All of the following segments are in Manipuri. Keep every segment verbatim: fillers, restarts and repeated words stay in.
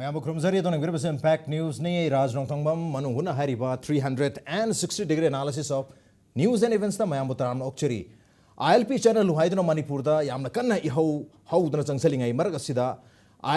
ꯃꯌꯥꯝꯕꯨ ꯈꯨꯔꯨꯝꯖꯔꯤ꯫ ꯑꯗꯣꯝꯅ ꯌꯦꯡꯕꯤꯔꯤꯕꯁꯤ Impact Newsꯅꯤ꯫ ꯑꯩ ꯔꯥꯖ ꯔꯣꯡꯊꯣꯡꯕꯝ꯫ ꯃꯅꯨꯡ ꯍꯨꯠꯅ ꯍꯥꯏꯔꯤꯕ three hundred and sixty degree analysis of news and eventsꯇ ꯃꯌꯥꯝꯕꯨ ꯇꯔꯥꯝꯅ ꯑꯣꯛꯆꯔꯤ꯫ ILP channel ꯍꯥꯏꯗꯨꯅ ꯃꯅꯤꯄꯨꯔꯗ ꯌꯥꯝꯅ ꯀꯟꯅ ꯏꯍꯧ ꯍꯧꯗꯨꯅ ꯆꯪꯁꯤꯜꯂꯤꯉꯩ ꯃꯔꯛ ꯑꯁꯤꯗ,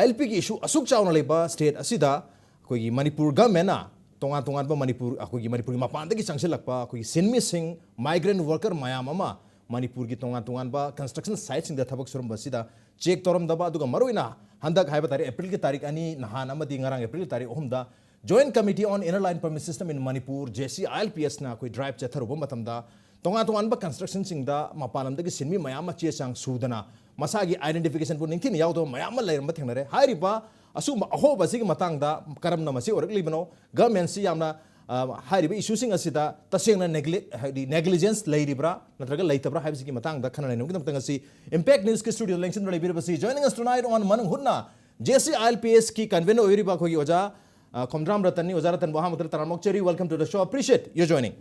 ILPꯒꯤ issue ꯑꯁꯨꯛ ꯆꯥꯎꯅ ꯂꯩꯕ state ꯑꯁꯤꯗ ꯑꯩꯈꯣꯏꯒꯤ ꯃꯅꯤꯄꯨꯔ governmentꯅ ꯇꯣꯉꯥꯟ ꯇꯣꯉꯥꯟꯕ ꯃꯅꯤꯄꯨꯔ, ꯑꯩꯈꯣꯏꯒꯤ ꯃꯅꯤꯄꯨꯔꯒꯤ ꯃꯄꯥꯟꯗꯒꯤ ꯆꯪꯁꯤꯜꯂꯛꯄ ꯑꯩꯈꯣꯏꯒꯤ ꯁꯤꯟꯃꯤꯁꯤꯡ, migrant worker ꯃꯌꯥꯝ ꯑꯃ ꯃꯅꯤꯄꯨꯔꯒꯤ ꯇꯣꯉꯥꯟ ꯇꯣꯉꯥꯟꯕ construction siteꯁꯤꯡꯗ ꯊꯕꯛ ꯁꯨꯔꯝꯕꯁꯤꯗ check ꯇꯧꯔꯝꯗꯕ, ꯑꯗꯨꯒ ꯃꯔꯨꯑꯣꯏꯅ ꯍꯟꯗꯛ ꯍꯥꯏꯕ ꯇꯥꯔꯦ, Aprilꯒꯤ ꯇꯥꯔꯤꯛ ꯑꯅꯤ, ꯅꯍꯥꯟ ꯑꯃꯗꯤ ꯉꯔꯥꯡ Aprilꯒꯤ ꯇꯥꯔꯤꯛ ꯑꯍꯨꯝꯗ Joint Committee on Inner Line Permit System in Manipur, JCILPSꯅ ꯑꯩꯈꯣꯏ drive ꯆꯠꯊꯔꯨꯕ ꯃꯇꯝꯗ, ꯇꯣꯉꯥꯟ ꯇꯣꯉꯥꯟꯕ constructionꯁꯤꯡꯗ ꯃꯄꯥꯟ ꯂꯝꯗꯒꯤ ꯁꯤꯟꯃꯤ ꯃꯌꯥꯝ ꯑꯃ ꯆꯦ ꯆꯥꯡ ꯁꯨꯗꯅ ꯃꯁꯥꯒꯤ identificationꯕꯨ ꯅꯤꯡꯊꯤꯅ ꯌꯥꯎꯗꯕ ꯃꯌꯥꯝ ꯑꯃ ꯂꯩꯔꯝꯕ ꯊꯦꯡꯅꯔꯦ꯫ ꯍꯥꯏꯔꯤꯕ ꯑꯁꯤꯒꯨꯝꯕ ꯑꯍꯣꯕ ꯑꯁꯤꯒꯤ ꯃꯇꯥꯡꯗ ꯀꯔꯝꯅ ꯃꯁꯤ ꯑꯣꯏꯔꯛꯂꯤꯕꯅꯣ? Governmentꯁꯤ ꯌꯥꯝꯅ, ꯑ, ꯍꯥꯏꯔꯤꯕ issueꯁꯤꯡ ꯑꯁꯤꯗ ꯇꯁꯦꯡꯅ neglect, ꯍꯥꯏꯗꯤ negligence ꯂꯩꯔꯤꯕ꯭ꯔꯥ ꯅꯠꯇ꯭ꯔꯒ ꯂꯩꯇꯕ꯭ꯔꯥ ꯍꯥꯏꯕꯁꯤꯒꯤ ꯃꯇꯥꯡꯗ ꯈꯟꯅ ꯅꯩꯅꯕꯒꯤꯗꯃꯛꯇ ꯉꯁꯤ Impact Newsꯀꯤ studioꯗ ꯂꯦꯡꯁꯤꯟꯗꯨꯅ ꯂꯩꯕꯤꯔꯤꯕꯁꯤ, joining us tonight on ꯃꯅꯨꯡ ꯍꯨꯠꯅ JCILPSꯀꯤ convener ꯑꯣꯏꯔꯤꯕ ꯑꯩꯈꯣꯏꯒꯤ ꯑꯣꯖꯥ, ꯑ, ꯈꯣꯝꯗ꯭ꯔꯥꯝ ꯔꯇꯟꯅꯤ꯫ ꯑꯣꯖꯥ ꯔꯇꯟꯕꯨ ꯑꯍꯥꯟꯕꯗ ꯇꯔꯥꯝꯅ ꯑꯣꯛꯆꯔꯤ꯫ Welcome to the show. Appreciate your joining.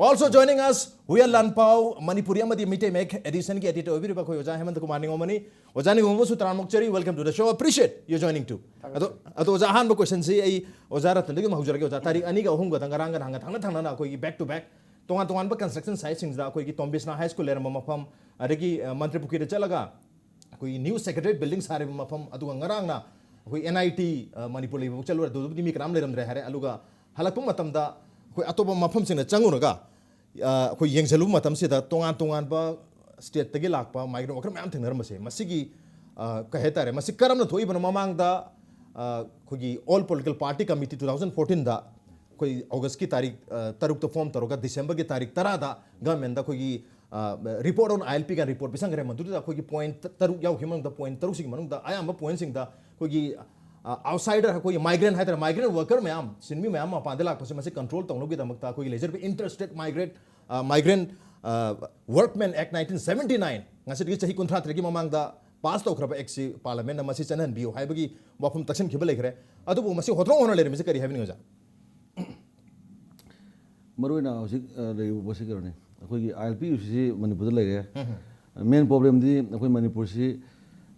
Also joining us, Huiyen ꯂꯥꯟꯄꯥꯎ, ꯃꯅꯤꯄꯨꯔꯤ ꯑꯃꯗꯤ ꯃꯩꯇꯩ ꯃꯌꯦꯛ editionꯒꯤ editor ꯑꯣꯏꯕꯤꯔꯤꯕ ꯑꯩꯈꯣꯏ ꯑꯣꯖꯥ ꯍꯦꯃꯟꯇ ꯀꯨꯃꯥꯔ ꯅꯤꯉꯣꯝꯕꯅꯤ꯫ ꯑꯣꯖꯥ ꯅꯤꯉꯣꯝꯕꯁꯨ ꯇꯔꯥꯝꯅ ꯑꯣꯛꯆꯔꯤ꯫ Welcome to the show. Appreciate your joining too. ꯑꯗꯣ, ꯑꯗꯣ ꯑꯣꯖꯥ, ꯑꯍꯥꯟꯕ questionꯁꯤ ꯑꯩ ꯑꯣꯖꯥ ꯔꯇꯟꯗꯒꯤ ꯑꯃꯨꯛ ꯍꯧꯖꯔꯒꯦ꯫ ꯑꯣꯖꯥ, ꯇꯥꯔꯤꯛ ꯑꯅꯤꯒ ꯑꯍꯨꯝꯒꯗ, ꯉꯔꯥꯡꯒ ꯅꯍꯥꯟꯒ ꯊꯪꯅ ꯊꯪꯅꯅ ꯑꯩꯈꯣꯏꯒꯤ back to back ꯇꯣꯉꯥꯟ ꯇꯣꯉꯥꯟꯕ construction siteꯁꯤꯡꯁꯤꯗ, ꯑꯩꯈꯣꯏꯒꯤ ꯇꯣꯝꯕꯤꯁꯅꯥ High School ꯂꯩꯔꯝꯕ ꯃꯐꯝ, ꯑꯗꯒꯤ, ꯑ, ꯃꯟꯇ꯭ꯔꯤ ꯄꯨꯈ꯭ꯔꯤꯗ ꯆꯠꯂꯒ ꯑꯩꯈꯣꯏꯒꯤ new secretariat building ꯁꯥꯔꯤꯕ ꯃꯐꯝ, ꯑꯗꯨꯒ ꯉꯔꯥꯡꯅ ꯑꯩꯈꯣꯏ NIT, ꯑ, ꯃꯅꯤꯄꯨꯔ ꯂꯩꯕꯐꯥꯎ ꯆꯠꯂꯨꯔꯦ꯫ ꯑꯗꯨꯗꯕꯨꯗꯤ ꯃꯤ ꯀꯅꯥꯝ ꯂꯩꯔꯝꯗ꯭ꯔꯦ ꯍꯥꯏꯔꯦ꯫ ꯑꯗꯨꯒ ꯍꯜꯂꯛꯄ ꯃꯇꯝꯗ ꯑꯩꯈꯣꯏ ꯑꯇꯣꯞꯄ ꯃꯐꯝꯁꯤꯡꯗ ꯆꯪꯉꯨꯔꯒ, ꯑ, ꯑꯩꯈꯣꯏ ꯌꯦꯡꯁꯤꯜꯂꯨꯕ ꯃꯇꯝꯁꯤꯗ ꯇꯣꯉꯥꯟ ꯇꯣꯉꯥꯟꯕ stateꯇꯒꯤ ꯂꯥꯛꯄ migrant worker ꯃꯌꯥꯝ ꯊꯦꯡꯅꯔꯝꯕꯁꯦ, ꯃꯁꯤꯒꯤ, ꯑ, ꯀꯩ ꯍꯥꯏꯇꯥꯔꯦ, ꯃꯁꯤ ꯀꯔꯝꯅ ꯊꯣꯛꯏꯕꯅꯣ? ꯃꯃꯥꯡꯗ, ꯑ, ꯑꯩꯈꯣꯏꯒꯤ All Political Party Committee two thousand fourteenꯗ ꯑꯩꯈꯣꯏ Augustꯀꯤ ꯇꯥꯔꯤꯛ, ꯑ, ꯇꯔꯨꯛꯇ form ꯇꯧꯔꯒ Decemberꯒꯤ ꯇꯥꯔꯤꯛ ꯇꯔꯥꯗ governmentꯗ ꯑꯩꯈꯣꯏꯒꯤ, ꯑ, report on ILP ꯀꯥꯏꯅ report ꯄꯤꯁꯟꯈ꯭ꯔꯦ꯫ ꯃꯗꯨꯗ ꯑꯩꯈꯣꯏꯒꯤ point ꯇꯔꯨꯛ ꯌꯥꯎꯈꯤꯕ ꯃꯅꯨꯡꯗ point ꯇꯔꯨꯛꯁꯤꯒꯤ ꯃꯅꯨꯡꯗ ꯑꯌꯥꯝꯕ pointꯁꯤꯡꯗ ꯑꯩꯈꯣꯏꯒꯤ, ꯑ, outsider, ꯑꯩꯈꯣꯏꯒꯤ migrant ꯍꯥꯏꯇꯥꯔꯦ, migrant worker ꯃꯌꯥꯝ, ꯁꯤꯟꯃꯤ ꯃꯌꯥꯝ ꯃꯄꯥꯟꯗ ꯂꯥꯛꯄꯁꯦ, ꯃꯁꯤ control ꯇꯧꯅꯕꯒꯤꯗꯃꯛꯇ ꯑꯩꯈꯣꯏꯒꯤ ꯂꯩꯖꯔꯤꯕ Interstate Migrant, ꯑ, Migrant, ꯑ, Workmen Act nineteen seventy nine, ꯉꯁꯤꯗꯒꯤ ꯆꯍꯤ ꯀꯨꯟꯊ꯭ꯔꯥ ꯇꯔꯦꯠꯀꯤ ꯃꯃꯥꯡꯗ pass ꯇꯧꯈ꯭ꯔꯕ actꯁꯤ parliamentꯅ ꯃꯁꯤ ꯆꯠꯅꯍꯟꯕꯤꯌꯨ ꯍꯥꯏꯕꯒꯤ ꯋꯥꯐꯝ ꯇꯛꯁꯤꯟꯈꯤꯕ ꯂꯩꯈ꯭ꯔꯦ꯫ ꯑꯗꯨꯕꯨ ꯃꯁꯤ ꯍꯣꯠꯅꯔ ꯍꯣꯠꯅ ꯂꯩꯔꯝꯃꯤꯁꯦ ꯀꯔꯤ ꯍꯥꯏꯕꯤꯅꯤꯡꯉꯤ, ꯑꯣꯖꯥ? ꯃꯔꯨꯑꯣꯏꯅ ꯍꯧꯖꯤꯛ, ꯑ, ꯂꯩꯔꯤꯕ ꯄꯣꯠꯁꯤ ꯀꯩꯅꯣꯅꯤ, ꯑꯩꯈꯣꯏꯒꯤ ILP ꯏꯁꯨꯁꯤ ꯃꯅꯤꯄꯨꯔꯗ ꯂꯩꯔꯦ꯫ ꯎꯝ꯫ Main problemꯗꯤ ꯑꯩꯈꯣꯏ ꯃꯅꯤꯄꯨꯔꯁꯤ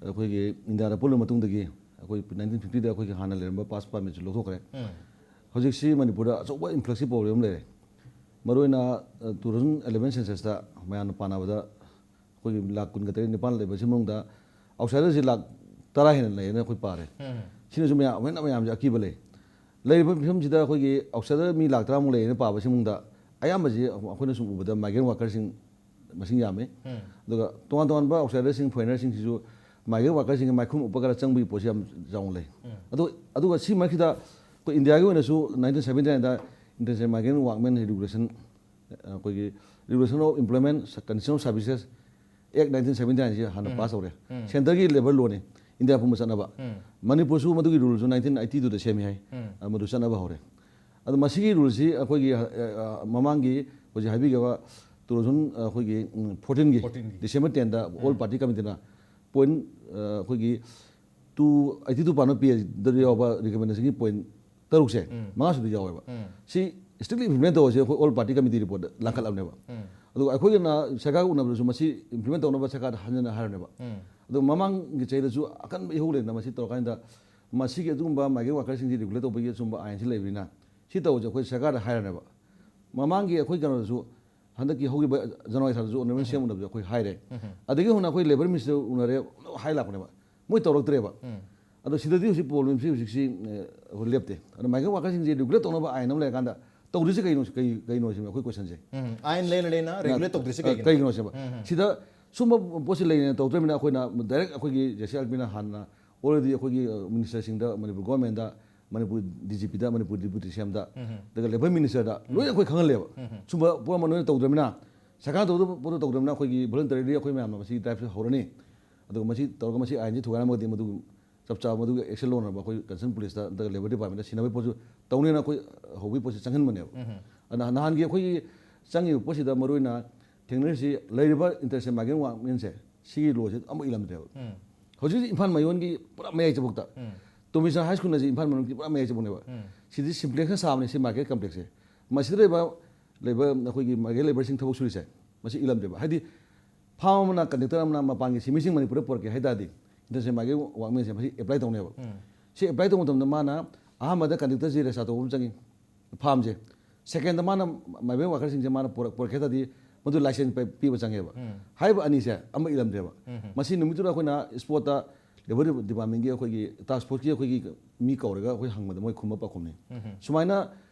ꯑꯩꯈꯣꯏꯒꯤ ꯏꯟꯗꯤꯌꯥꯗ ꯄꯨꯜꯂ ꯃꯇꯨꯡꯗꯒꯤ ꯑꯩꯈꯣꯏ ꯅꯥꯏꯟꯇꯤꯟ ꯐꯤꯐꯇꯤꯗ ꯑꯩꯈꯣꯏꯒꯤ ꯍꯥꯟꯅ ꯂꯩꯔꯝꯕ ꯄꯥꯁ ꯄꯥꯔꯃꯤꯠꯁꯨ ꯂꯧꯊꯣꯛꯈ꯭ꯔꯦ꯫ ꯎꯝ꯫ ꯍꯧꯖꯤꯛꯁꯤ ꯃꯅꯤꯄꯨꯔꯗ ꯑꯆꯧꯕ ꯏꯟꯐ꯭ꯂꯛꯁꯀꯤ ꯄ꯭ꯔꯣꯕ꯭ꯂꯦꯝ ꯑꯃ ꯂꯩꯔꯦ꯫ ꯃꯔꯨꯑꯣꯏꯅ ꯇꯨ ꯊꯥꯎꯖꯟ ꯑꯦꯂꯦꯚꯦꯟ ꯁꯦꯟꯁꯁꯇ ꯃꯌꯥꯝꯅ ꯄꯥꯅꯕꯗ ꯑꯩꯈꯣꯏꯒꯤ ꯂꯥꯛ ꯀꯨꯟꯒ ꯇꯔꯦꯠ ꯅꯤꯄꯥꯟ ꯂꯩꯕꯁꯤ ꯃꯅꯨꯡꯗ ꯑꯥꯎꯠꯁꯥꯏꯗꯔꯁꯤ ꯂꯥꯛ ꯇꯔꯥ ꯍꯦꯟꯅ ꯂꯩꯌꯦꯅ ꯑꯩꯈꯣꯏ ꯄꯥꯔꯦ꯫ ꯎꯝ꯫ ꯁꯤꯅꯁꯨ ꯃꯌꯥꯝ, ꯑꯃꯨꯛ ꯍꯦꯟꯅ ꯃꯌꯥꯝꯁꯦ ꯑꯀꯤꯕ ꯂꯩ꯫ ꯂꯩꯔꯤꯕ ꯐꯤꯕꯝꯁꯤꯗ ꯑꯩꯈꯣꯏꯒꯤ ꯑꯥꯎꯠꯁꯥꯏꯗꯔ ꯃꯤ ꯂꯥꯛ ꯇꯔꯥꯃꯨꯛ ꯂꯩꯌꯦꯅ ꯄꯥꯕꯁꯤ ꯃꯅꯨꯡꯗ ꯑꯌꯥꯝꯕꯁꯤ ꯑꯩꯈꯣꯏꯅ ꯁꯨꯝ ꯎꯕꯗ ꯃꯥꯏꯒ꯭ꯔꯦꯟ ꯋꯥꯔꯀꯔꯁꯤꯡ ꯃꯁꯤꯡ ꯌꯥꯝꯃꯤ꯫ ꯎꯝ꯫ ꯑꯗꯨꯒ ꯇꯣꯉꯥꯟ ꯇꯣꯉꯥꯟꯕ ꯑꯥꯎꯠꯁꯥꯏꯗꯔꯁꯤꯡ, ꯐꯣꯔꯦꯅꯔꯁꯤꯡꯁꯤꯁꯨ ꯃꯥꯏꯒ꯭ꯔꯦꯟ ꯋꯥꯔꯀꯔꯁꯤꯡꯒꯤ ꯃꯥꯏꯈꯨꯝ ꯎꯞꯄꯒ ꯆꯪꯕꯒꯤ ꯄꯣꯠꯁꯤ ꯌꯥꯝ ꯆꯥꯎꯅ ꯂꯩ꯫ ꯎꯝ꯫ ꯑꯗꯨ, ꯑꯗꯨꯒ ꯁꯤ ꯃꯔꯛꯁꯤꯗ ꯑꯩꯈꯣꯏ ꯏꯟꯗꯤꯌꯥꯒꯤ ꯑꯣꯏꯅꯁꯨ ꯅꯥꯏꯟꯇꯤꯟ ꯁꯚꯦꯟꯇꯤ ꯅꯥꯏꯟꯗ International Migrant Workmen Regulation, ꯑꯩꯈꯣꯏꯒꯤ Regulation of Employment, Condition of Services Act nineteen seventy ꯅꯥꯏꯟꯁꯤ ꯍꯥꯟꯅ ꯎꯝ꯫ ꯄꯥꯁ ꯇꯧꯔꯦ꯫ ꯎꯝ꯫ ꯁꯦꯟꯇꯔꯒꯤ ꯂꯦꯕꯔ ꯂꯣꯅꯤ, ꯏꯟꯗꯤꯌꯥ ꯄꯨꯝꯕ ꯆꯠꯅꯕ꯫ ꯎꯝ꯫ ꯃꯅꯤꯄꯨꯔꯁꯨ ꯃꯗꯨꯒꯤ ꯔꯨꯜꯁꯨ ꯅꯥꯏꯟꯇꯤꯟ ꯑꯩꯠꯇꯤ ꯇꯨꯗ ꯁꯦꯝꯃꯤ ꯍꯥꯏ꯫ ꯎꯝ꯫ ꯑ, ꯃꯗꯨ ꯆꯠꯅꯕ ꯍꯧꯔꯦ꯫ ꯑꯗꯣ ꯃꯁꯤꯒꯤ ꯔꯨꯜꯁꯤ ꯑꯩꯈꯣꯏꯒꯤ, ꯑ, ꯑ, ꯃꯃꯥꯡꯒꯤ ꯍꯧꯖꯤꯛ ꯍꯥꯏꯕꯤꯈꯤꯕ ꯇꯨ ꯊꯥꯎꯖꯟ, ꯑꯩꯈꯣꯏꯒꯤ, ꯎꯝ, ꯐꯣꯔꯇꯤꯟꯒꯤ ꯐꯣꯔꯇꯤꯟꯒꯤ꯫ ꯗꯤꯁꯦꯝꯕꯔ ꯇꯦꯟꯗ ꯑꯣꯜ ꯎꯝ꯫ ꯄꯥꯔꯇꯤ ꯀꯃꯤꯇꯤꯅ ꯄꯣꯏꯟ, ꯑ, ꯑꯩꯈꯣꯏꯒꯤ ꯇꯨ ꯑꯩꯠꯇꯤ ꯇꯨ ꯄꯥꯟꯕ ꯄꯤ ꯑꯦꯗ ꯌꯥꯎꯕ ꯔꯤꯀꯃꯦꯟꯗꯦꯁꯟꯒꯤ ꯄꯣꯏꯟ ꯇꯔꯨꯛꯁꯦ, ꯎꯝ꯫ ꯃꯉꯥꯁꯤꯗ ꯌꯥꯎꯋꯦꯕ꯫ ꯎꯝ꯫ ꯁꯤ strictly implement ꯇꯧꯔꯁꯦ ꯑꯩꯈꯣꯏ ꯑꯣꯜ ꯄꯥꯔꯇꯤ ꯀꯃꯤꯇꯤ ꯔꯤꯄꯣꯔꯠꯇ ꯂꯥꯡꯈꯠꯂꯕꯅꯦꯕ꯫ ꯎꯝ꯫ ꯑꯗꯨꯒ ꯑꯩꯈꯣꯏꯒꯤꯅ ꯁꯔꯀꯥꯔꯒ ꯎꯅꯕꯗꯁꯨ ꯃꯁꯤ implement ꯇꯧꯅꯕ ꯁꯔꯀꯥꯔꯗ ꯍꯟꯖꯟꯅ ꯍꯥꯏꯔꯅꯦꯕ꯫ ꯎꯝ꯫ ꯑꯗꯣ ꯃꯃꯥꯡꯒꯤ ꯆꯍꯤꯗꯁꯨ ꯑꯀꯟꯕ ꯏꯍꯧ ꯂꯩꯅ ꯃꯁꯤ ꯇꯧꯔꯀꯥꯟꯗ ꯃꯁꯤꯒꯤ ꯑꯗꯨꯒꯨꯝꯕ migrant workerꯁꯤꯡꯁꯤ regulate ꯇꯧꯕꯒꯤ ꯑꯆꯨꯝꯕ ꯑꯥꯏꯟꯁꯤ ꯂꯩꯕꯅꯤꯅ ꯁꯤ ꯇꯧꯕꯁꯦ ꯑꯩꯈꯣꯏ ꯁꯔꯀꯥꯔꯗ ꯍꯥꯏꯔꯅꯦꯕ꯫ ꯃꯃꯥꯡꯒꯤ ꯑꯩꯈꯣꯏ ꯀꯩꯅꯣꯗꯁꯨ ꯍꯟꯗꯛꯀꯤ ꯍꯧꯈꯤꯕ ꯖꯅꯋꯥꯔꯤ ꯊꯥꯗꯁꯨ ꯑꯣꯅꯔꯦꯕꯜ ꯁꯤ ꯑꯦꯝ ꯎꯅꯕꯁꯦ ꯑꯩꯈꯣꯏ ꯍꯥꯏꯔꯦ꯫ ꯎꯝ꯫ ꯑꯗꯒꯤ ꯍꯧꯅ ꯑꯩꯈꯣꯏ ꯂꯦꯕꯔ ꯃꯤꯅꯤꯁꯇꯔ ꯎꯅꯔꯦ, ꯍꯥꯏ ꯂꯥꯛꯄꯅꯦꯕ꯫ ꯃꯣꯏ ꯇꯧꯔꯛꯇ꯭ꯔꯦꯕ꯫ ꯎꯝ꯫ ꯑꯗꯣ ꯁꯤꯗꯗꯤ ꯍꯧꯖꯤꯛ ꯄ꯭ꯔꯣꯕ꯭ꯂꯦꯝꯁꯤ ꯍꯧꯖꯤꯛꯁꯤ, ꯑꯦ, ꯑꯩꯈꯣꯏ ꯂꯦꯞꯇꯦ꯫ ꯑꯗꯣ migrant workerꯁꯤꯡꯁꯦ regulate ꯇꯧꯅꯕ ꯑꯥꯏꯟ ꯑꯃ ꯂꯩꯔꯀꯥꯟꯗ ꯇꯧꯗ꯭ꯔꯤꯁꯦ ꯀꯩꯅꯣ, ꯀꯩ, ꯀꯩꯅꯣ ꯁꯤꯅꯦ ꯑꯩꯈꯣꯏ questionꯁꯦ꯫ ꯎꯝ꯫ ꯑꯥꯏꯟ ꯂꯩꯅ ꯂꯩꯅ regulate ꯇꯧꯗ꯭ꯔꯤꯁꯦ ꯑ, ꯀꯩꯒꯤꯅꯣ? ꯀꯩꯒꯤꯅꯣ ꯁꯤꯕ? ꯎꯝ, ꯎꯝ꯫ ꯁꯤꯗ ꯁꯨꯝꯕ ꯄꯣꯠꯁꯤ ꯂꯩꯅ ꯇꯧꯗ꯭ꯔꯕꯅꯤꯅ ꯑꯩꯈꯣꯏꯅ direct ꯑꯩꯈꯣꯏꯒꯤ ꯖꯦ ꯁꯤ ꯑꯥꯔ ꯄꯤꯅ ꯍꯥꯟꯅ already ꯑꯩꯈꯣꯏꯒꯤ, ꯑ, ꯃꯤꯅꯤꯁꯇꯔꯁꯤꯡꯗ, ꯃꯅꯤꯄꯨꯔ ꯒꯣꯔꯃꯦꯟꯗ, ꯃꯅꯤꯄꯨꯔ ꯗꯤ ꯖꯤ ꯄꯤꯗ, ꯃꯅꯤꯄꯨꯔ ꯗꯤꯄ꯭ꯌꯨꯇꯤ ꯁꯤ ꯑꯦꯝꯗ, ꯎꯝ꯫ ꯑꯗꯨꯒ ꯂꯦꯕꯔ ꯃꯤꯅꯤꯁꯇꯔꯗ ꯂꯣꯏꯅ ꯑꯩꯈꯣꯏ ꯈꯪꯍꯜꯂꯦꯕ꯫ ꯎꯝ꯫ ꯁꯨꯝꯕ ꯄꯣꯠ ꯑꯃ ꯅꯣꯏꯅ ꯇꯧꯗ꯭ꯔꯕꯅꯤꯅ, ꯁꯔꯀꯥꯔꯅ ꯇꯧꯗꯕ ꯄꯣꯠꯇꯣ ꯇꯧꯗ꯭ꯔꯕꯅꯤꯅ ꯑꯩꯈꯣꯏꯒꯤ voluntarily ꯑꯩꯈꯣꯏ ꯃꯌꯥꯝꯅ ꯃꯁꯤ driveꯁꯦ ꯍꯧꯔꯅꯤ꯫ ꯑꯗꯨꯒ ꯃꯁꯤ ꯇꯧꯔꯒ ꯃꯁꯤ ꯑꯥꯏꯟꯁꯤ ꯊꯨꯒꯥꯏꯔꯝꯃꯒꯗꯤ ꯃꯗꯨ ꯆꯞ ꯆꯥꯕ ꯃꯗꯨꯒꯤ action ꯂꯧꯅꯕ ꯑꯩꯈꯣꯏ concern policeꯇ ꯅꯠꯇ꯭ꯔꯒ labour departmentꯇ ꯁꯤꯟꯅꯕꯒꯤ ꯄꯣꯠꯁꯨ ꯇꯧꯅꯦꯅ ꯑꯩꯈꯣꯏ ꯍꯧꯕꯒꯤ ꯄꯣꯠꯁꯤ ꯆꯪꯍꯟꯕꯅꯦꯕ꯫ ꯎꯝ꯫ ꯑꯗꯨꯅ ꯅꯍꯥꯟꯒꯤ ꯑꯩꯈꯣꯏꯒꯤ ꯆꯪꯉꯤꯕ ꯄꯣꯠꯁꯤꯗ ꯃꯔꯨꯑꯣꯏꯅ ꯊꯦꯡꯅꯔꯤꯁꯤ ꯂꯩꯔꯤꯕ international migrant workmenꯁꯦ ꯁꯤꯒꯤ ꯂꯣꯁꯦ ꯑꯃꯨꯛ ꯏꯜꯂꯝꯗ꯭ꯔꯦꯕ꯫ ꯎꯝ꯫ ꯍꯧꯖꯤꯛ ꯍꯧꯖꯤꯛ ꯏꯝꯐꯥꯜ ꯃꯌꯣꯟꯒꯤ ꯄꯨꯔꯥ ꯃꯌꯥꯏ ꯆꯕꯨꯛꯇ, ꯎꯝ꯫ ꯇꯣꯝꯕꯤꯆꯥꯟ ꯍꯥꯏ ꯁ꯭ꯀꯨꯜ ꯑꯁꯤ ꯏꯝꯐꯥꯜ ꯃꯅꯨꯡꯒꯤ ꯄꯨꯔꯥ ꯃꯌꯥꯏ ꯆꯕꯨꯛꯅꯦꯕ꯫ ꯎꯝ꯫ ꯁꯤꯗꯤ ꯁꯤꯝꯄ꯭ꯂꯦꯛꯁꯅ ꯁꯥꯕꯅꯦ ꯁꯤ ꯃꯥꯔꯀꯦꯠ ꯀꯝꯄ꯭ꯂꯦꯛꯁꯁꯦ꯫ ꯃꯁꯤꯗ ꯂꯩꯕ, ꯂꯩꯕ ꯑꯩꯈꯣꯏꯒꯤ ꯃꯥꯔꯀꯦꯠ ꯂꯦꯕꯔꯁꯤꯡ ꯊꯕꯛ ꯁꯨꯔꯤꯁꯦ ꯃꯁꯤ ꯏꯜꯂꯝꯗ꯭ꯔꯦꯕ꯫ ꯍꯥꯏꯗꯤ ꯐꯥꯝ ꯑꯃꯅ ꯀꯟꯗꯛꯇꯔ ꯑꯃꯅ ꯃꯄꯥꯟꯒꯤ ꯁꯤꯟꯃꯤꯁꯤꯡ ꯃꯅꯤꯄꯨꯔꯗ ꯄꯨꯔꯛꯀꯦ ꯍꯥꯏ ꯇꯥꯔꯗꯤ ꯏꯟꯇꯔꯅꯦꯁꯅꯦꯜ ꯃꯥꯏꯒ꯭ꯔꯦꯟ ꯋꯥꯔꯛꯃꯦꯟꯁꯦ ꯃꯁꯤ ꯑꯦꯄ꯭ꯂꯥꯏ ꯇꯧꯅꯦꯕ꯫ ꯁꯤ ꯑꯦꯄ꯭ꯂꯥꯏ ꯇꯧꯕ ꯃꯇꯝꯗ ꯃꯥꯅ ꯑꯍꯥꯟꯕꯗ ꯀꯟꯗꯛꯇꯔꯁꯤ ꯔꯦꯖꯤꯁꯇꯥꯔ ꯇꯧꯕ ꯑꯃ ꯆꯪꯉꯤ, ꯐꯥꯔꯝꯁꯦ꯫ ꯁꯦꯀꯦꯟꯗ ꯃꯥꯅ ꯃꯥꯏꯒ꯭ꯔꯦꯟ ꯋꯥꯔꯀꯔꯁꯤꯡꯁꯦ ꯃꯥꯅ ꯄꯨꯔꯛ- ꯄꯨꯔꯛꯀꯦ ꯇꯥꯔꯗꯤ ꯃꯗꯨ ꯂꯥꯏꯁꯦꯟꯁ ꯄꯤ- ꯄꯤꯕ ꯆꯪꯉꯦꯕ꯫ ꯍꯥꯏꯔꯤꯕ ꯑꯅꯤꯁꯦ ꯑꯃ ꯏꯜꯂꯝꯗ꯭ꯔꯦꯕ꯫ ꯃꯁꯤ ꯅꯨꯃꯤꯠꯇꯨꯗ ꯑꯩꯈꯣꯏꯅ ꯏꯁꯄꯣꯠꯇ ꯂꯦꯕꯔ ꯗꯤꯄꯥꯔꯠꯃꯦꯟꯒꯤ ꯑꯩꯈꯣꯏꯒꯤ ꯇꯥꯛꯁ ꯐꯣꯔꯁꯀꯤ ꯑꯩꯈꯣꯏꯒꯤ ꯃꯤ ꯀꯧꯔꯒ ꯑꯩꯈꯣꯏ ꯍꯪꯕꯗ ꯃꯣꯏ ꯈꯨꯝꯕ ꯄꯥꯎꯈꯨꯝꯅꯤ꯫ ꯁꯨꯃꯥꯏꯅ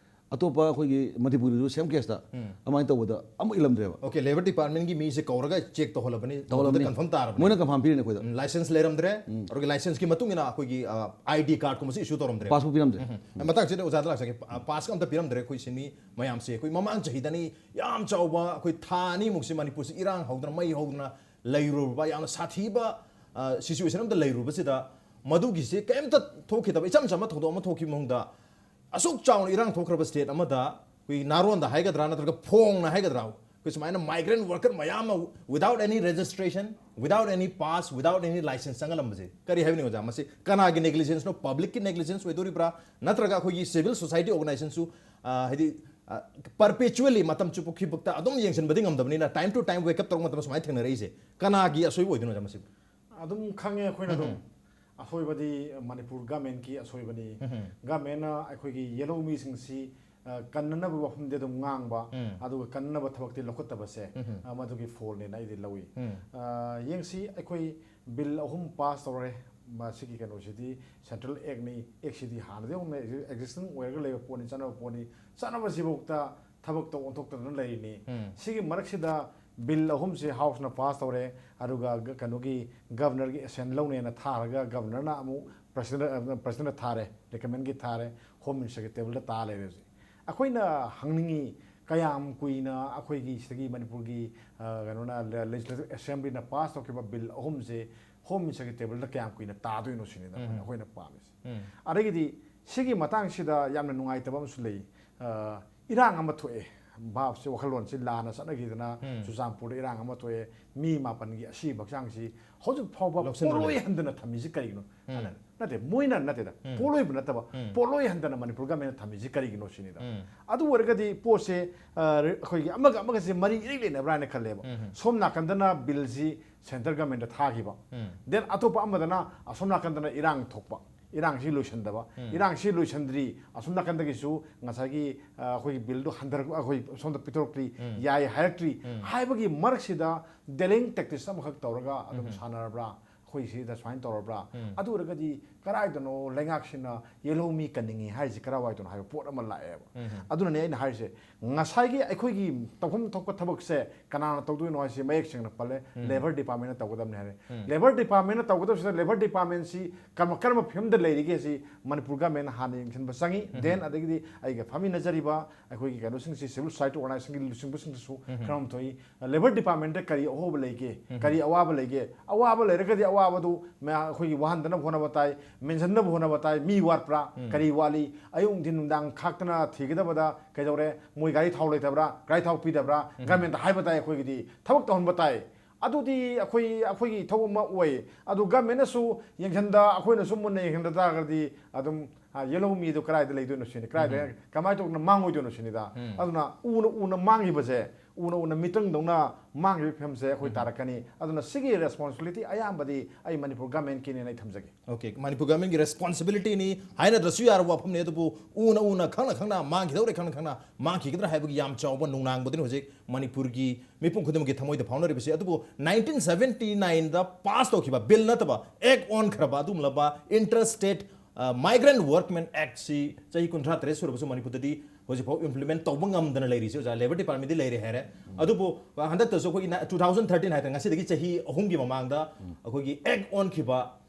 ꯑꯇꯣꯞꯄ ꯑꯩꯈꯣꯏꯒꯤ ꯃꯅꯤꯄꯨꯔꯗꯁꯨ ꯁꯦꯝ ꯀꯦꯁꯇ ꯑꯗꯨꯃꯥꯏꯅ ꯇꯧꯕꯗ ꯑꯃ ꯏꯜꯂꯝꯗ꯭ꯔꯦꯕ꯫ ꯑꯣꯀꯦ, ꯂꯦꯕꯔ ꯗꯤꯄꯥꯔꯠꯃꯦꯟꯒꯤ ꯃꯤꯁꯦ ꯀꯧꯔꯒ ꯆꯦꯛ ꯇꯧꯍꯜꯂꯕꯅꯤ, ꯇꯧꯍꯜꯂꯕꯅꯤ꯫ ꯀꯟꯐꯥꯔꯝ ꯇꯥꯔꯕꯅꯤ꯫ ꯃꯣꯏꯅ ꯀꯟꯐꯥꯔꯝ ꯄꯤꯔꯤꯅꯦ ꯑꯩꯈꯣꯏꯗ꯫ ꯂꯥꯏꯁꯦꯟꯁ ꯂꯩꯔꯝꯗ꯭ꯔꯦ, ꯑꯗꯨꯒ ꯂꯥꯏꯁꯦꯟꯁꯀꯤ ꯃꯇꯨꯡ ꯏꯟꯅ ꯑꯩꯈꯣꯏꯒꯤ ꯑꯥꯏ ꯗꯤ ꯀꯥꯔꯠꯀꯨꯝꯕꯁꯤ ꯏꯁꯨ ꯇꯧꯔꯝꯗ꯭ꯔꯦ꯫ ꯄꯥꯁꯕꯨꯛ ꯄꯤꯔꯝꯗ꯭ꯔꯦ꯫ ꯃꯇꯥꯡꯁꯤꯗ ꯑꯣꯖꯥꯗ ꯂꯥꯛꯆꯒꯦ꯫ ꯄꯥꯁꯀ ꯑꯝꯇ ꯄꯤꯔꯝꯗ꯭ꯔꯦ ꯑꯩꯈꯣꯏ ꯁꯤꯟꯃꯤ ꯃꯌꯥꯝꯁꯦ꯫ ꯑꯩꯈꯣꯏ ꯃꯃꯥꯡ ꯆꯍꯤꯗꯅꯤ ꯌꯥꯝ ꯆꯥꯎꯕ, ꯑꯩꯈꯣꯏ ꯊꯥ ꯑꯅꯤꯃꯨꯛꯁꯤ ꯃꯅꯤꯄꯨꯔꯁꯤ ꯏꯔꯥꯡ ꯍꯧꯗꯅ, ꯃꯩ ꯍꯧꯗꯅ ꯂꯩꯔꯨꯔꯕ, ꯌꯥꯝꯅ ꯁꯥꯊꯤꯕ ꯁꯤꯆꯨꯋꯦꯁꯟ ꯑꯝꯗ ꯂꯩꯔꯨꯕꯁꯤꯗ, ꯃꯗꯨꯒꯤꯁꯦ ꯀꯩꯝꯇ ꯊꯣꯛꯈꯤꯗꯕ, ꯏꯆꯝ ꯆꯝꯕ ꯊꯧꯗꯣꯛ ꯑꯃ ꯊꯣꯛꯈꯤꯕ ꯃꯅꯨꯡꯗ ꯑꯁꯨꯛ ꯆꯥꯎꯅ ꯏꯔꯥꯡ ꯊꯣꯛꯈ꯭ꯔꯕ ꯁ꯭ꯇꯦꯠ ꯑꯃꯗ ꯑꯩꯈꯣꯏ ꯅꯥꯔꯣꯟꯗ ꯍꯥꯏꯒꯗ꯭ꯔꯥ ꯅꯠꯇ꯭ꯔꯒ ꯐꯣꯡꯅ ꯍꯥꯏꯒꯗ꯭ꯔꯥ, ꯑꯩꯈꯣꯏ ꯁꯨꯃꯥꯏꯅ ꯃꯥꯏꯒ꯭ꯔꯦꯟ ꯋꯥꯔꯀꯔ ꯃꯌꯥꯝ ꯑꯃ without any registration, without any pass, without any license ꯆꯪꯍꯜꯂꯝꯕꯁꯦ ꯀꯔꯤ ꯍꯥꯏꯕꯅꯤ ꯑꯣꯖꯥ? ꯃꯁꯤ ꯀꯅꯥꯒꯤ ꯅꯦꯒ꯭ꯂꯤꯖꯦꯟꯁꯅꯣ? ꯄꯕ꯭ꯂꯤꯛꯀꯤ ꯅꯦꯒ꯭ꯂꯤꯖꯦꯟꯁ ꯑꯣꯏꯗꯣꯔꯤꯕ꯭ꯔꯥ, ꯅꯠꯇ꯭ꯔꯒ ꯑꯩꯈꯣꯏꯒꯤ ꯁꯤꯚꯤꯜ ꯁꯣꯁꯥꯏꯇꯤ ꯑꯣꯔꯒꯅꯥꯏꯖꯦꯁꯟꯁꯨ, ꯑ, ꯍꯥꯏꯗꯤ, ꯄꯔꯄꯦꯆꯨꯋꯦꯂꯤ, ꯃꯇꯝ ꯆꯨꯞꯄ ꯈꯤꯕꯨꯛꯇ ꯑꯗꯨꯝ ꯌꯦꯡꯁꯤꯟꯕꯗꯤ ꯉꯝꯗꯕꯅꯤꯅ, time to time wake up ꯇꯧꯔꯛꯄ ꯃꯇꯝꯗ ꯁꯨꯃꯥꯏꯅ ꯊꯦꯡꯅꯔꯛꯏꯁꯦ ꯀꯅꯥꯒꯤ ꯑꯁꯣꯏꯕ ꯑꯣꯏꯗꯣꯏꯅꯣ ꯑꯣꯖꯥ ꯃꯁꯤꯕꯨ? ꯑꯗꯨꯝ ꯈꯪꯉꯦ ꯑꯩꯈꯣꯏꯅ ꯑꯗꯨꯝ ꯑꯁꯣꯏꯕꯗꯤ ꯃꯅꯤꯄꯨꯔ ꯒꯃꯦꯟꯀꯤ ꯑꯁꯣꯏꯕꯅꯤ꯫ ꯒꯃꯦꯟꯅ ꯑꯩꯈꯣꯏꯒꯤ ꯌꯦꯜꯍꯧ ꯃꯤꯁꯤꯡꯁꯤ, ꯑ, ꯀꯟꯅꯅꯕ ꯋꯥꯐꯝꯗꯤ ꯑꯗꯨꯝ ꯉꯥꯡꯕ, ꯑꯗꯨꯒ ꯀꯟꯅꯅꯕ ꯊꯕꯛꯇꯤ ꯂꯧꯈꯠꯇꯕꯁꯦ, ꯑ, ꯃꯗꯨꯒꯤ ꯐꯣꯜꯅꯦꯅ ꯑꯩꯗꯤ ꯂꯧꯏ꯫ ꯑ, ꯌꯦꯡꯁꯤ, ꯑꯩꯈꯣꯏ ꯕꯤꯜ ꯑꯍꯨꯝ ꯄꯥꯁ ꯇꯧꯔꯦ꯫ ꯃꯁꯤꯒꯤ ꯀꯩꯅꯣꯁꯤꯗꯤ ꯁꯦꯟꯇ꯭ꯔꯦꯜ ꯑꯦꯛꯅꯤ, ꯑꯦꯛꯁꯤꯗꯤ ꯍꯥꯟꯅꯗꯒꯤ ꯍꯧꯅ ꯑꯦꯛꯖꯤꯁꯇꯤꯡ ꯑꯣꯏꯔꯒ ꯂꯩꯕ ꯄꯣꯠꯅꯤ, ꯆꯠꯅꯕ ꯄꯣꯠꯅꯤ꯫ ꯆꯠꯅꯕꯁꯤꯐꯥꯎꯗ ꯊꯕꯛꯇ ꯑꯣꯟꯊꯣꯛꯇꯗꯅ ꯂꯩꯔꯤꯅꯤ꯫ ꯁꯤꯒꯤ ꯃꯔꯛꯁꯤꯗ ꯕꯤꯜ ꯑꯍꯨꯝꯁꯦ ꯍꯥꯎꯁꯅ ꯄꯥꯁ ꯇꯧꯔꯦ, ꯑꯗꯨꯒ ꯒ-, ꯀꯩꯅꯣꯒꯤ ꯒꯕꯔꯅꯔꯒꯤ ꯑꯦꯁꯦꯟ ꯂꯧꯅꯦꯅ ꯊꯥꯔꯒ ꯒꯕꯔꯅꯔꯅ ꯑꯃꯨꯛ ꯄ꯭ꯔꯁꯤꯗꯦꯟ, ꯄ꯭ꯔꯁꯤꯗꯦꯟꯗ ꯊꯥꯔꯦ, ꯔꯤꯀꯃꯦꯟꯒꯤ ꯊꯥꯔꯦ, ꯍꯣꯝ ꯃꯤꯅꯤꯁꯇꯔꯒꯤ ꯇꯦꯕꯜꯗ ꯇꯥ ꯂꯩꯔꯦ ꯍꯧꯖꯤꯛ꯫ ꯑꯩꯈꯣꯏꯅ ꯍꯪꯅꯤꯡꯉꯤ, ꯀꯌꯥꯝ ꯀꯨꯏꯅ ꯑꯩꯈꯣꯏꯒꯤ ꯁꯤꯗꯒꯤ ꯃꯅꯤꯄꯨꯔꯒꯤ, ꯑ, ꯀꯩꯅꯣꯅ, ꯂꯦ-, ꯂꯦꯖꯤꯁꯂꯦꯇꯤꯚ ꯑꯦꯁꯦꯝꯕ꯭ꯂꯤꯅ ꯄꯥꯁ ꯇꯧꯈꯤꯕ ꯕꯤꯜ ꯑꯍꯨꯝꯁꯦ ꯍꯣꯝ ꯃꯤꯅꯤꯁꯇꯔꯒꯤ ꯇꯦꯕꯜꯗ ꯀꯌꯥꯝ ꯀꯨꯏꯅ ꯇꯥꯗꯣꯏꯅꯣ ꯁꯤꯅꯤꯗ ꯑꯩꯈꯣꯏꯅ, ꯑꯩꯈꯣꯏꯅ ꯄꯥꯝꯃꯤꯁꯦ꯫ ꯑꯗꯒꯤꯗꯤ ꯁꯤꯒꯤ ꯃꯇꯥꯡꯁꯤꯗ ꯌꯥꯝꯅ ꯅꯨꯡꯉꯥꯏꯇꯕ ꯑꯃꯁꯨ ꯂꯩ꯫ ꯑ, ꯏꯔꯥꯡ ꯑꯃ ꯊꯣꯛꯑꯦ, ꯚꯥꯞꯁꯦ, ꯋꯥꯈꯜꯂꯣꯟꯁꯦ ꯂꯥꯟꯅ ꯆꯠꯅꯈꯤꯗꯅ ꯆꯨꯔꯆꯥꯟꯄꯨꯔꯗ ꯏꯔꯥꯡ ꯑꯃ ꯊꯣꯛꯑꯦ, ꯃꯤ ꯃꯥꯄꯟꯒꯤ ꯑꯁꯤꯕ ꯍꯛꯆꯥꯡꯁꯤ ꯍꯧꯖꯤꯛ ꯐꯥꯎꯕ ꯂꯧꯁꯤꯟꯗ꯭ꯔꯦ꯫ ꯄꯣꯠꯂꯣꯏ ꯍꯟꯗꯅ ꯊꯝꯃꯤꯁꯤ ꯀꯔꯤꯒꯤꯅꯣ? ꯑꯅ-, ꯅꯠꯇꯦ, ꯃꯣꯏꯅ ꯅꯠꯇꯦꯗ, ꯄꯣꯠꯂꯣꯏꯕ ꯅꯠꯇꯕ, ꯄꯣꯠꯂꯣꯏ ꯍꯟꯗꯅ ꯃꯅꯤꯄꯨꯔ ꯒꯃꯦꯟꯅ ꯊꯝꯃꯤꯁꯤ ꯀꯔꯤꯒꯤꯅꯣ ꯁꯤꯅꯤꯗ꯫ ꯑꯗꯨ ꯑꯣꯏꯔꯒꯗꯤ ꯄꯣꯠꯁꯦ, ꯑ, ꯑꯩꯈꯣꯏꯒꯤ ꯑꯃꯒ ꯑꯃꯒꯁꯦ ꯃꯔꯤ ꯏꯔꯩ ꯂꯩꯅꯕ꯭ꯔꯥ ꯍꯥꯏꯅ ꯈꯜꯂꯦꯕ꯫ ꯁꯣꯝ ꯅꯥꯀꯟꯗꯅ ꯕꯤꯜꯁꯤ ꯁꯦꯟꯇꯔ ꯒꯃꯦꯟꯗ ꯊꯥꯈꯤꯕ꯫ ꯎꯝ꯫ ꯗꯦꯟ ꯑꯇꯣꯞꯄ ꯑꯃꯗꯅ ꯑꯁꯣꯝ ꯅꯥꯀꯟꯗꯅ ꯏꯔꯥꯡ ꯊꯣꯛꯄ, ꯏꯔꯥꯡꯁꯤ ꯂꯣꯏꯁꯤꯟꯗꯕ, ꯎꯝ꯫ ꯏꯔꯥꯡꯁꯤ ꯂꯣꯏꯁꯤꯟꯗ꯭ꯔꯤ, ꯑꯁꯣꯝ ꯅꯥꯀꯟꯗꯒꯤꯁꯨ ꯉꯁꯥꯏꯒꯤ, ꯑ, ꯑꯩꯈꯣꯏꯒꯤ ꯕꯤꯜꯗꯣ ꯍꯟꯊꯔꯛ ꯑꯩꯈꯣꯏ ꯁꯣꯝꯗ ꯄꯤꯊꯣꯔꯛꯇ꯭ꯔꯤ, ꯎꯝ꯫ ꯌꯥꯏ ꯍꯥꯏꯔꯛꯇ꯭ꯔꯤ꯫ ꯎꯝ꯫ ꯍꯥꯏꯕꯒꯤ ꯃꯔꯛꯁꯤꯗ ꯗꯦꯂꯤꯡ ꯇꯦꯛꯇꯤꯛꯁ ꯑꯃꯈꯛ ꯇꯧꯔꯒ ꯑꯗꯨꯝ ꯎꯝ꯫ ꯁꯥꯟꯅꯔꯕ꯭ꯔꯥ? ꯑꯩꯈꯣꯏ ꯁꯤꯗ ꯁꯨꯃꯥꯏꯅ ꯇꯧꯔꯕ꯭ꯔꯥ? ꯎꯝ꯫ ꯑꯗꯨ ꯑꯣꯏꯔꯒꯗꯤ ꯀꯗꯥꯏꯗꯅꯣ ꯂꯩꯉꯥꯛꯁꯤꯅ ꯌꯦꯜꯍꯧꯃꯤ ꯀꯟꯅꯤꯡꯉꯤ ꯍꯥꯏꯁꯦ ꯀꯗꯥꯏꯋꯥꯏꯗꯅꯣ ꯍꯥꯏꯕ ꯄꯣꯠ ꯑꯃ ꯂꯥꯛꯑꯦꯕ꯫ ꯎꯝ꯫ ꯑꯗꯨꯅꯅꯦ ꯑꯩꯅ ꯍꯥꯏꯔꯤꯁꯦ, ꯉꯁꯥꯏꯒꯤ ꯑꯩꯈꯣꯏꯒꯤ ꯇꯧꯐꯝ ꯊꯣꯛꯄ ꯊꯕꯛꯁꯦ ꯀꯅꯥꯅ ꯇꯧꯗꯣꯏꯅꯣ ꯍꯥꯏꯁꯦ ꯃꯌꯦꯛ ꯁꯦꯡꯅ ꯄꯜꯂꯦ꯫ ꯎꯝ꯫ ꯂꯦꯕꯔ ꯗꯤꯄꯥꯔꯠꯃꯦꯟꯅ ꯇꯧꯒꯗꯕꯅꯤ ꯍꯥꯏꯔꯦ꯫ ꯎꯝ꯫ ꯂꯦꯕꯔ ꯗꯤꯄꯥꯔꯠꯃꯦꯟꯅ ꯇꯧꯒꯗꯕꯁꯤꯗ ꯂꯦꯕꯔ ꯗꯤꯄꯥꯔꯠꯃꯦꯟꯁꯤ ꯀꯔꯝꯕ, ꯀꯔꯝꯕ ꯐꯤꯕꯝꯗ ꯂꯩꯔꯤꯒꯦ ꯁꯤ ꯃꯅꯤꯄꯨꯔ ꯒꯃꯦꯟꯅ ꯍꯥꯟꯅ ꯌꯦꯡꯁꯤꯟꯕ ꯆꯪꯉꯤ꯫ ꯎꯝ꯫ ꯗꯦꯟ ꯑꯗꯒꯤꯗꯤ ꯑꯩꯒ ꯐꯝꯃꯤꯟꯅꯖꯔꯤꯕ ꯑꯩꯈꯣꯏꯒꯤ ꯀꯩꯅꯣꯁꯤꯡꯁꯤ, ꯁꯤꯚꯤꯜ ꯁꯣꯁꯥꯏꯇꯤ ꯑꯣꯔꯒꯅꯥꯏꯖꯦꯁꯟꯒꯤ ꯂꯨꯆꯤꯡꯕꯁꯤꯡꯗꯁꯨ ꯎꯝ꯫ ꯈꯔ ꯊꯣꯛꯏ꯫ ꯂꯦꯕꯔ ꯗꯤꯄꯥꯔꯠꯃꯦꯟꯇ ꯀꯔꯤ ꯑꯍꯣꯕ ꯂꯩꯒꯦ? ꯎꯝ꯫ ꯀꯔꯤ ꯑꯋꯥꯕ ꯂꯩꯒꯦ? ꯑꯋꯥꯕ ꯂꯩꯔꯒꯗꯤ ꯑꯋꯥꯕꯗꯨ ꯃꯌꯥꯝ ꯑꯩꯈꯣꯏꯒꯤ ꯋꯥꯍꯟꯗꯅꯕ ꯍꯣꯠꯅꯕ ꯇꯥꯏ, ꯃꯦꯟꯁꯤꯟꯅꯕ ꯍꯣꯠꯅꯕ ꯇꯥꯏ꯫ ꯃꯤ ꯋꯥꯠꯄ꯭ꯔꯥ? ꯎꯝ꯫ ꯀꯔꯤ ꯋꯥꯠꯂꯤ? ꯑꯌꯨꯛ ꯅꯨꯡꯊꯤꯟ ꯅꯨꯡꯗꯥꯡ ꯈꯥꯛꯇꯅ ꯊꯤꯒꯗꯕꯗ ꯀꯩꯗꯧꯔꯦ? ꯃꯣꯏ ꯒꯥꯔꯤ ꯊꯥꯎ ꯂꯩꯇꯕ꯭ꯔꯥ? ꯒꯥꯔꯤ ꯊꯥꯎ ꯄꯤꯗꯕ꯭ꯔꯥ? ꯎꯝ꯫ ꯒꯃꯦꯟꯇ ꯍꯥꯏꯕ ꯇꯥꯏ꯫ ꯑꯩꯈꯣꯏꯒꯤꯗꯤ ꯊꯕꯛ ꯇꯧꯍꯟꯕ ꯇꯥꯏ꯫ ꯑꯗꯨꯗꯤ ꯑꯩꯈꯣꯏ, ꯑꯩꯈꯣꯏꯒꯤ ꯏꯊꯧ ꯑꯃ ꯑꯣꯏ꯫ ꯑꯗꯨ ꯒꯃꯦꯟꯅꯁꯨ ꯌꯦꯡꯁꯤꯟꯗ, ꯑꯩꯈꯣꯏꯅꯁꯨ ꯃꯨꯟꯅ ꯌꯦꯡꯁꯤꯟꯗ ꯇꯥꯔꯒꯗꯤ ꯑꯗꯨꯝ, ꯑ, ꯌꯦꯜꯍꯧꯃꯤꯗꯨ ꯀꯗꯥꯏꯗ ꯂꯩꯗꯣꯏꯅꯣ ꯁꯤꯅꯤ, ꯀꯗꯥꯏꯗ, ꯎꯝ꯫ ꯀꯃꯥꯏꯅ ꯇꯧꯗꯅ ꯃꯥꯡꯉꯣꯏꯗꯣꯏꯅꯣ ꯁꯤꯅꯤꯗ꯫ ꯎꯝ꯫ ꯑꯗꯨꯅ ꯎꯅ ꯎꯅ ꯃꯥꯡꯈꯤꯕꯁꯦ, ꯎꯅ ꯎꯅ ꯃꯤꯇꯪꯗꯧꯅ ꯃꯥꯡꯈꯤꯕ ꯐꯤꯕꯝꯁꯦ ꯑꯩꯈꯣꯏ ꯎꯝ꯫ ꯇꯥꯔꯛꯀꯅꯤ꯫ ꯑꯗꯨꯅ ꯁꯤꯒꯤ ꯔꯦꯁꯄꯣꯟꯁꯤꯕꯤꯂꯤꯇꯤ ꯑꯌꯥꯝꯕꯗꯤ ꯑꯩ ꯃꯅꯤꯄꯨꯔ ꯒꯃꯦꯟꯀꯤꯅꯦꯅ ꯑꯩ ꯊꯝꯖꯒꯦ꯫ ꯑꯣꯀꯦ, ꯃꯅꯤꯄꯨꯔ ꯒꯃꯦꯟꯒꯤ ꯔꯦꯁꯄꯣꯟꯁꯤꯕꯤꯂꯤꯇꯤꯅꯤ ꯍꯥꯏꯅꯗ꯭ꯔꯁꯨ ꯌꯥꯔꯕ ꯋꯥꯐꯝꯅꯤ꯫ ꯑꯗꯨꯕꯨ ꯎꯅ ꯎꯅ, ꯈꯪꯅ ꯈꯪꯅ ꯃꯥꯡꯈꯤꯗꯧꯔꯦ, ꯈꯪꯅ ꯈꯪꯅ ꯃꯥꯡꯈꯤꯒꯗ꯭ꯔꯥ ꯍꯥꯏꯕꯒꯤ ꯌꯥꯝ ꯆꯥꯎꯕ ꯅꯨꯡꯅꯥꯡꯕꯗꯨꯅꯤ ꯍꯧꯖꯤꯛ ꯃꯅꯤꯄꯨꯔꯒꯤ ꯃꯤꯄꯨꯝ ꯈꯨꯗꯤꯡꯃꯛꯀꯤ ꯊꯃꯣꯏꯗ ꯐꯥꯎꯅꯔꯤꯕꯁꯤ꯫ ꯑꯗꯨꯕꯨ ꯅꯥꯏꯟꯇꯤꯟ ꯁꯚꯦꯟꯇꯤ ꯅꯥꯏꯟꯗ ꯄꯥꯁ ꯇꯧꯈꯤꯕ ꯕꯤꯜ ꯅꯠꯇꯕ ꯑꯦꯛ ꯑꯣꯟꯈ꯭ꯔꯕ ꯑꯗꯨꯒꯨꯝꯂꯕ ꯏꯟꯇꯔ ꯁ꯭ꯇꯦꯠ, ꯑ, ꯃꯥꯏꯒ꯭ꯔꯦꯟ ꯋꯔꯛꯃꯦꯟ ꯑꯦꯛꯁꯤ ꯆꯍꯤ ꯀꯨꯟꯊ꯭ꯔꯥ ꯇꯔꯦꯠ ꯁꯨꯔꯕꯁꯨ ꯃꯅꯤꯄꯨꯔꯗꯗꯤ ꯍꯧꯖꯤꯛꯐꯥꯎ ꯏꯝꯄ꯭ꯂꯤꯃꯦꯟ ꯇꯧꯕ ꯉꯝꯗꯅ ꯂꯩꯔꯤꯁꯦ ꯑꯣꯖꯥ, ꯂꯦꯕꯔ ꯗꯤꯄꯥꯔꯠꯃꯦꯟꯗꯤ ꯂꯩꯔꯦ ꯍꯥꯏꯔꯦ꯫ ꯎꯝ꯫ ꯑꯗꯨꯕꯨ ꯍꯟꯗꯛꯇꯁꯨ ꯑꯩꯈꯣꯏꯒꯤ ꯅ-, ꯇꯨ ꯊꯥꯎꯖꯟ ꯊꯥꯔꯇꯤꯟ ꯍꯥꯏꯇꯥꯔꯦ, ꯉꯁꯤꯗꯒꯤ ꯆꯍꯤ ꯑꯍꯨꯝꯒꯤ ꯃꯃꯥꯡꯗ ꯎꯝ꯫ ꯑꯩꯈꯣꯏꯒꯤ ꯑꯦꯛ ꯑꯣꯟꯈꯤꯕ,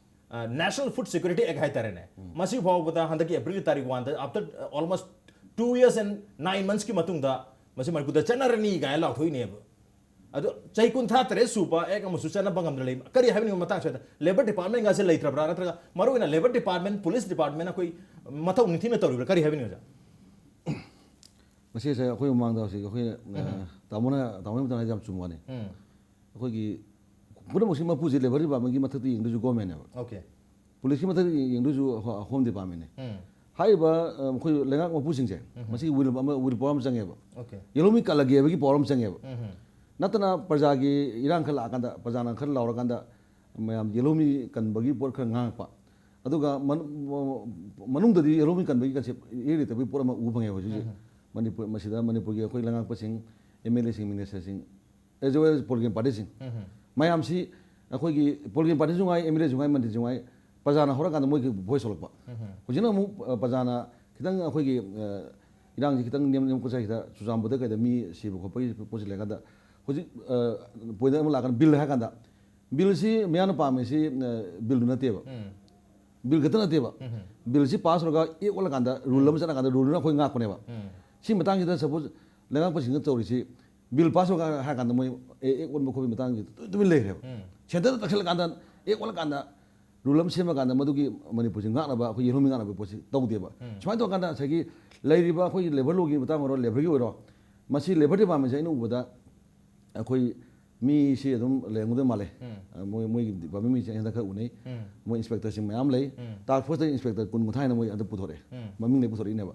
ꯑ, ꯅꯦꯁꯅꯦꯜ ꯐꯨꯗ ꯁꯦꯀ꯭ꯌꯨꯔꯤꯇꯤ ꯑꯦꯛ ꯍꯥꯏꯇꯥꯔꯦꯅꯦ꯫ ꯎꯝ꯫ ꯃꯁꯤ ꯐꯥꯎꯕꯗ ꯍꯟꯗꯛꯀꯤ ꯑꯦꯄ꯭ꯔꯤꯜꯒꯤ ꯇꯥꯔꯤꯛ ꯋꯥꯟꯗ, after, uh, almost two years and nine months ꯀꯤ ꯃꯇꯨꯡꯗ ꯃꯁꯤ ꯃꯅꯤꯄꯨꯔꯗ ꯆꯠꯅꯔꯅꯤ ꯀꯥꯏꯅ ꯂꯥꯎꯊꯣꯛꯏꯅꯦꯕ꯫ ꯑꯗꯣ ꯆꯍꯤ ꯀꯨꯟꯊ꯭ꯔꯥ ꯇꯔꯦꯠ ꯁꯨꯕ ꯑꯦꯛ ꯑꯃꯁꯨ ꯆꯠꯅꯕ ꯉꯝꯗꯅ ꯂꯩ꯫ ꯀꯔꯤ ꯍꯥꯏꯕꯅꯤꯡꯕ ꯃꯇꯥꯡꯁꯤꯗ? ꯂꯦꯕꯔ ꯗꯤꯄꯥꯔꯠꯃꯦꯟꯒꯁꯦ ꯂꯩꯇ꯭ꯔꯕ꯭ꯔꯥ? ꯅꯠꯇ꯭ꯔꯒ ꯃꯔꯨꯑꯣꯏꯅ ꯂꯦꯕꯔ ꯗꯤꯄꯥꯔꯠꯃꯦꯟ, ꯄꯨꯂꯤꯁ ꯗꯤꯄꯥꯔꯠꯃꯦꯟ ꯑꯩꯈꯣꯏ ꯃꯊꯧ ꯅꯤꯡꯊꯤꯅ ꯇꯧꯔꯤꯕ꯭ꯔꯥ? ꯀꯔꯤ ꯍꯥꯏꯕꯤꯅꯤꯡꯉꯤ ꯑꯣꯖꯥ? ꯃꯁꯤ ꯉꯁꯥꯏ ꯑꯩꯈꯣꯏ ꯃꯃꯥꯡꯗ ꯍꯧꯖꯤꯛ ꯑꯩꯈꯣꯏ, ꯑ, ꯎꯝ꯫ ꯇꯥꯃꯣꯅ, ꯇꯥꯃꯣꯒꯤ ꯃꯇꯥꯡꯗ ꯍꯥꯏꯗꯤ ꯌꯥꯝ ꯆꯨꯝꯕ ꯋꯥꯅꯤ꯫ ꯎꯝ꯫ ꯑꯩꯈꯣꯏꯒꯤ ꯄꯨꯝꯅꯃꯛꯁꯤ ꯃꯄꯨꯁꯤ ꯂꯦꯕꯔ ꯗꯤꯄꯥꯔꯠꯃꯦꯟꯒꯤ ꯃꯊꯛꯇ ꯌꯦꯡꯗꯣꯏꯁꯨ ꯒꯣꯔꯃꯦꯟꯅꯦꯕ꯫ ꯑꯣꯀꯦ꯫ ꯄꯨꯂꯤꯁꯀꯤ ꯃꯊꯛꯇ ꯌꯦꯡꯗꯣꯏꯁꯨ ꯍꯣ-, ꯍꯣꯝ ꯗꯤꯄꯥꯔꯠꯃꯦꯟꯅꯦ꯫ ꯎꯝ꯫ ꯍꯥꯏꯔꯤꯕ, ꯑ, ꯑꯩꯈꯣꯏ ꯂꯩꯉꯥꯛ ꯃꯄꯨꯁꯤꯡꯁꯦ, ꯎꯝ꯫ ꯃꯁꯤꯒꯤ ꯋꯤꯜ ꯑꯃ, ꯋꯤꯜ ꯄꯋꯥꯔ ꯑꯃ ꯆꯪꯉꯦꯕ꯫ ꯑꯣꯀꯦ꯫ ꯌꯦꯜꯍꯧꯃꯤ ꯀꯜꯂꯒꯦ ꯍꯥꯏꯕꯒꯤ ꯄꯋꯥꯔ ꯑꯃ ꯆꯪꯉꯦꯕ꯫ ꯎꯝ꯫ ꯅꯠꯇꯅ ꯄ꯭ꯔꯖꯥꯒꯤ ꯏꯔꯥꯡ ꯈꯔ ꯂꯥꯛꯑꯀꯥꯟꯗ, ꯄ꯭ꯔꯖꯥꯅ ꯈꯔ ꯂꯥꯎꯔꯀꯥꯟꯗ ꯃꯌꯥꯝ ꯌꯦꯜꯍꯧꯃꯤ ꯀꯟꯕꯒꯤ ꯄꯣꯠ ꯈꯔ ꯉꯥꯡꯉꯛꯄ꯫ ꯑꯗꯨꯒ ꯃꯅꯨꯡꯗꯗꯤ ꯌꯦꯜꯍꯧꯃꯤ ꯀꯟꯕꯒꯤ ꯀꯟꯁꯦꯞ ꯏꯔꯩ ꯂꯩꯇꯕꯒꯤ ꯄꯣꯠ ꯑꯃ ꯎꯕ ꯐꯪꯉꯦ ꯍꯧꯖꯤꯛ ꯍꯧꯖꯤꯛ꯫ ꯃꯅꯤꯄꯨꯔ, ꯃꯁꯤꯗ ꯃꯅꯤꯄꯨꯔꯒꯤ ꯑꯩꯈꯣꯏ ꯂꯩꯉꯥꯛꯄꯁꯤꯡ, ꯑꯦꯝ ꯑꯦꯜ ꯑꯦꯁꯤꯡ, ꯃꯤꯅꯤꯁꯇꯔꯁꯤꯡ, ꯑꯦꯖ ꯋꯦꯜ ꯑꯦꯁ ꯄꯣꯂꯤꯇꯤꯀꯦꯜ ꯄꯥꯔꯇꯤꯁꯤꯡ, ꯃꯌꯥꯝꯁꯤ ꯑꯩꯈꯣꯏꯒꯤ ꯄꯣꯂꯤꯇꯤꯀꯦꯜ ꯄꯥꯔꯇꯤꯁꯨ ꯉꯥꯏ, ꯑꯦꯝ ꯑꯦꯜ ꯑꯦꯁꯨ ꯉꯥꯏ, ꯃꯟꯇ꯭ꯔꯤꯁꯨ ꯉꯥꯏ, ꯄ꯭ꯔꯖꯥꯅ ꯍꯧꯔꯀꯥꯟꯗ ꯃꯣꯏꯒꯤ ꯚꯣꯏꯁ ꯊꯣꯛꯂꯛꯄ꯫ ꯍꯧꯖꯤꯛꯅ ꯑꯃꯨꯛ, ꯑ, ꯄ꯭ꯔꯖꯥꯅ ꯈꯤꯇꯪ ꯑꯩꯈꯣꯏꯒꯤ, ꯑ, ꯏꯔꯥꯡꯁꯤ ꯈꯤꯇꯪ ꯅꯦꯝ ꯅꯦꯝ ꯀꯨꯠꯆꯔꯤꯁꯤꯗ ꯆꯨꯔꯆꯥꯟꯄꯨꯔꯗ ꯀꯩꯗ ꯃꯤ ꯁꯤꯕ ꯈꯣꯠꯄꯒꯤ ꯄꯣꯠꯁꯤ ꯂꯩꯔꯀꯥꯟꯗ ꯍꯧꯖꯤꯛ, ꯑ, ꯄꯣꯏꯟꯗ ꯑꯃ ꯂꯥꯛꯀꯥꯟꯗ ꯕꯤꯜ ꯍꯥꯏꯔꯀꯥꯟꯗ ꯕꯤꯜꯁꯤ ꯃꯌꯥꯝꯅ ꯄꯥꯝꯃꯤꯁꯤ, ꯑ, ꯕꯤꯜꯗꯨ ꯅꯠꯇꯦꯕ꯫ ꯕꯤꯜ ꯈꯛꯇ ꯅꯠꯇꯦꯕ꯫ ꯕꯤꯜꯁꯤ ꯄꯥꯁ ꯇꯧꯔꯒ ꯑꯦꯛ ꯑꯣꯜꯂꯀꯥꯟꯗ, ꯔꯨꯜ ꯑꯃ ꯆꯠꯂꯀꯥꯟꯗ ꯔꯨꯜꯗꯨꯅ ꯑꯩꯈꯣꯏ ꯉꯥꯛꯄꯅꯦꯕ꯫ ꯁꯤ ꯃꯇꯥꯡꯁꯤꯗ ꯁꯄꯣꯁ ꯂꯩꯉꯥꯛꯄꯁꯤꯡꯅ ꯇꯧꯔꯤꯁꯤ ꯕꯤꯜ ꯄꯥꯁ ꯇꯧꯔꯒ ꯍꯥꯏꯔ ꯀꯥꯟꯗ ꯃꯣꯏ ꯑꯦ-, ꯑꯦꯛ ꯑꯣꯟꯕ ꯈꯣꯠꯄꯒꯤ ꯃꯇꯥꯡꯁꯤ ꯇꯨꯃꯤꯟ ꯇꯨꯃꯤꯟ ꯂꯩꯈ꯭ꯔꯦꯕ꯫ ꯁꯦꯟꯇꯔꯗ ꯇꯛꯁꯤꯜꯂꯀꯥꯟꯗ ꯑꯦꯛ ꯑꯣꯜꯂꯀꯥꯟꯗ ꯔꯨꯜ ꯑꯃ ꯁꯦꯝꯃꯀꯥꯟꯗ ꯃꯗꯨꯒꯤ ꯃꯅꯤꯄꯨꯔꯁꯤ ꯉꯥꯛꯅꯕ, ꯑꯩꯈꯣꯏ ꯌꯦꯜꯍꯧꯃꯤ ꯉꯥꯛꯅꯕ ꯄꯣꯠꯁꯤ ꯇꯧꯗꯦꯕ꯫ ꯁꯨꯃꯥꯏꯅ ꯇꯧꯔꯀꯥꯟꯗ ꯉꯁꯥꯏꯒꯤ ꯂꯩꯔꯤꯕ ꯑꯩꯈꯣꯏꯒꯤ ꯂꯦꯕꯔ ꯂꯣꯒꯤ ꯃꯇꯥꯡ ꯑꯣꯏꯔꯣ, ꯂꯦꯕꯔꯒꯤ ꯑꯣꯏꯔꯣ, ꯃꯁꯤ ꯂꯦꯕꯔ ꯗꯤꯄꯥꯔꯠꯃꯦꯟꯁꯦ ꯑꯩꯅ ꯎꯕꯗ ꯑꯩꯈꯣꯏ ꯃꯤꯁꯤ ꯑꯗꯨꯝ ꯂꯩꯔꯝꯒꯗꯕ ꯃꯥꯜꯂꯦ꯫ ꯑ, ꯃꯣꯏ, ꯃꯣꯏꯒꯤ ꯗꯤꯄꯥꯔꯠꯃꯦꯟ ꯃꯤꯁꯦ ꯑꯩ ꯍꯟꯗꯛ ꯈꯔ ꯎꯅꯩ꯫ ꯃꯣꯏ ꯏꯟꯁꯄꯦꯛꯇꯔꯁꯤꯡ ꯃꯌꯥꯝ ꯂꯩ꯫ ꯇꯥꯛꯁ ꯐꯣꯔꯁꯇ ꯏꯟꯁꯄꯦꯛꯇꯔ ꯀꯨꯟ ꯀꯨꯟꯊ꯭ꯔꯥ ꯍꯦꯟꯅ ꯃꯣꯏ ꯍꯟꯗꯛ ꯄꯨꯊꯣꯔꯛꯑꯦ꯫ ꯃꯃꯤꯡ ꯂꯩ ꯄꯨꯊꯣꯔꯛꯏꯅꯦꯕ꯫